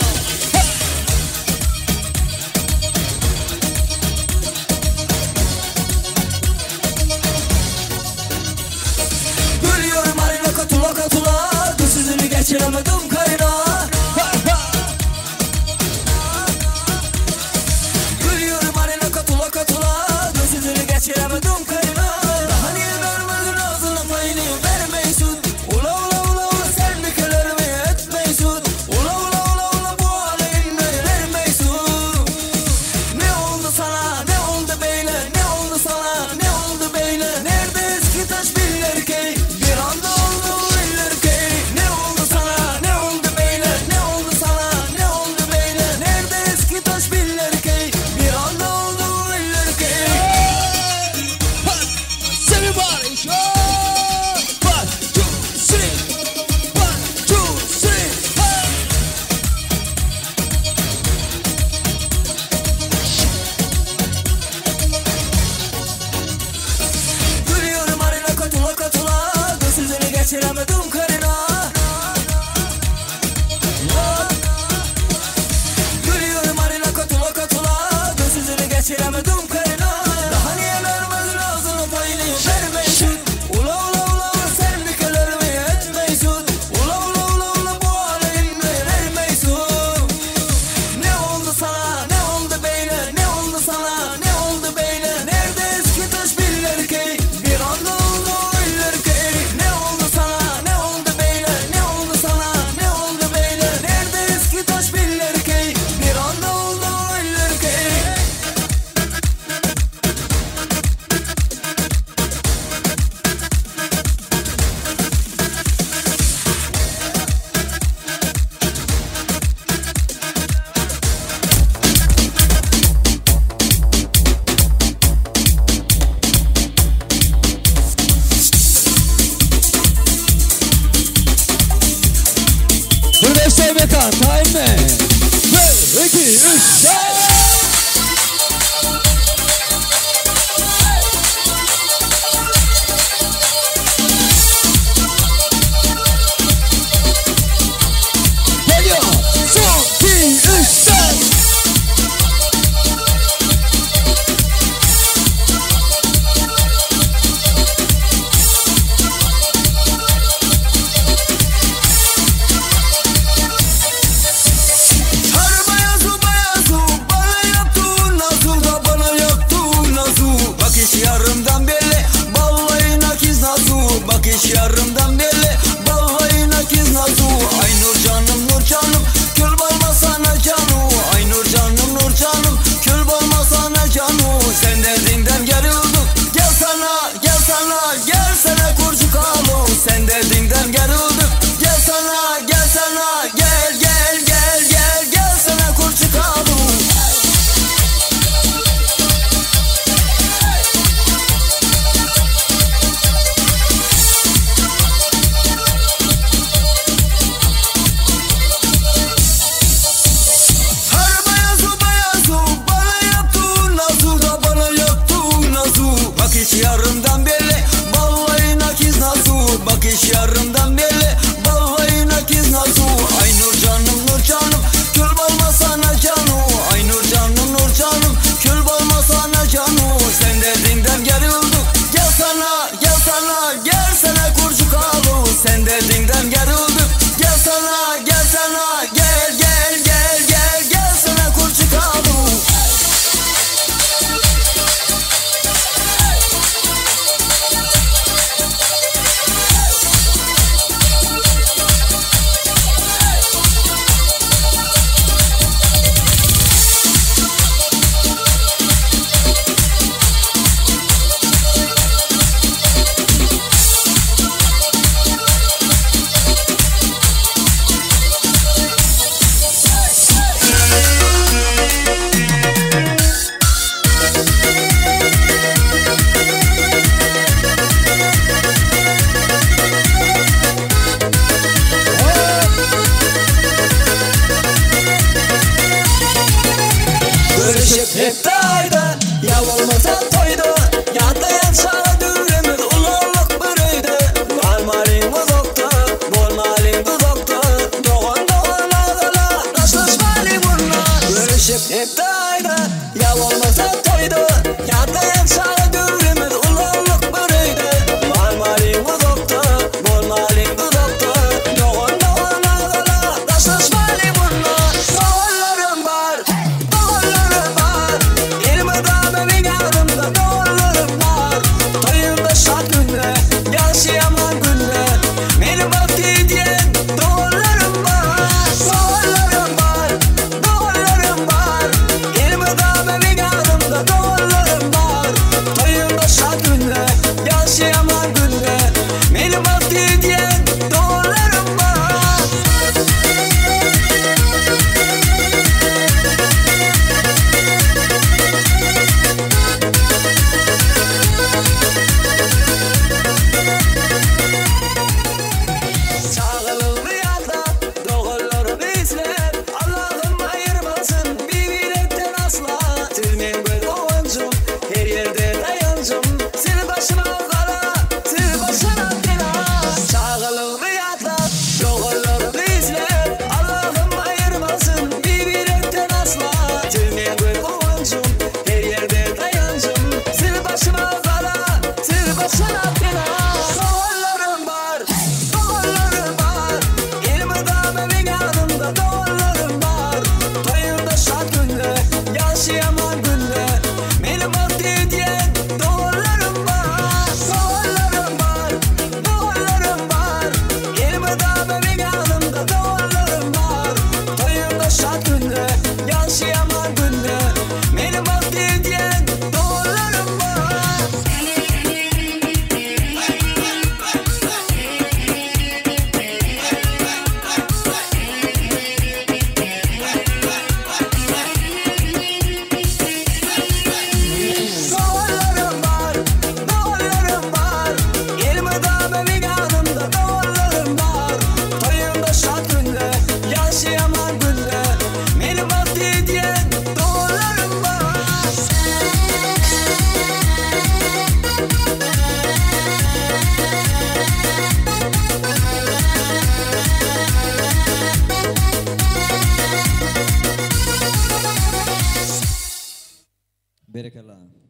Gülüyorum arina katula katula, Gözünü geçiremedim karına. Gülüyorum arina katula katula, Gözünü geçiremedim karına. Daha niye vermedin ağzına payını vermeysin? Ula ula ula ula sen bir kölerimi etmeysin. Ula ula ula ula bu halinde vermeysin. Ne oldu sana, ne oldu beyle, ne oldu sana, ne oldu beyle? Nerede eski taş biller ki? Bir anda oldu iller ki. Ne oldu sana, ne oldu beyle, ne oldu sana, ne oldu beyle? Nerede eski taş biller ki? Bir anda oldu iller ki. Everybody, show! 1, 2, 3. 1, 2, 3. Hey! Gülüyorum arina katula katula, Gözünü geçiremedim karına. Gülüyorum arina katula katula, Gözünü geçiremedim karına. Daha niye vermedin ağzına payını vermeysin? Ula ula ula ula sen bir kölerimi etmeysin. Ula ula ula ula bu halinde vermeysin. Ne oldu sana, ne oldu beyle, ne oldu sana, ne oldu beyle? Nerede eski taş biller ki? Bir anda oldu eller ki. Ne oldu sana, ne oldu beyle, ne oldu sana, ne oldu beyle? Nerede eski taş biller ki? Bir anda oldu eller ki. Bir beş mekan time. 1, 2, 3, 4. Geliyor. Son, 2, 3, 4. Har bayazu bayazu Görüşip hepde aýda Ýa bolmasa toýda Ýatlaýan çaga döwrümiz Ulaldyk bir öýde Barmalyň uzakda Bolmalyň duzakda Dogan dogan agala Daşlaşmalyň munda Görüşip hepde aýda Ýa bolmasa toýda Ýatlaýan çaga döwrümiz Ulaldyk bir öýde Barmalyň uzakda Bolmalyň duzakda Dogan dogan agala Daşlaşmalyň munda Doganlarym bar Doganlarym bar Elmydama meň ýanymda Doganlarym bar Toýumda şat günde Ýagşy ýaman günde Meni bagtly edýän Doganlarym bar Doganlarym bar Doganlarym bar Elmydama meň ýanymda Doganlarym bar Toýumda şat günde Ýagşy ýaman günde Meni bagtly edýän Doganlarym bar. Çagalygymy ýatlap, doganlarymy isläp, Allahym aýyrmasyn bir-birekden asla. Siz meň göz guwanjym, her ýerde daýanjym, Siz başyma gala, siz başyma bela. Çagalygymy ýatlap, doganlarymy isläp, Allahym aýyrmasyn bir-birekden asla. Siz meň göz guwanjym, her ýerde daýanjym, Siz başyma gala, siz başyma bela. Doganlarym bar, doganlarym bar, Elmydama meň ýanymda doganlarym bar. Toýumda şat günde, ýagşy ýaman günde, Meni bagtly edýän doganlarym bar. Doganlarym bar, doganlarym bar, Elmydama meň ýanymda doganlarym bar. Toýumda şat günde, ýagşy ýaman günde, Meni bagtly edýän doganlarym bar. Doganlarym bar, doganlarym bar, Elmydama meň ýanymda doganlarym bar. Toýumda şat günde, ýagşy ýaman günde, Meni bagtly edýän doganlarym bar. Berekella.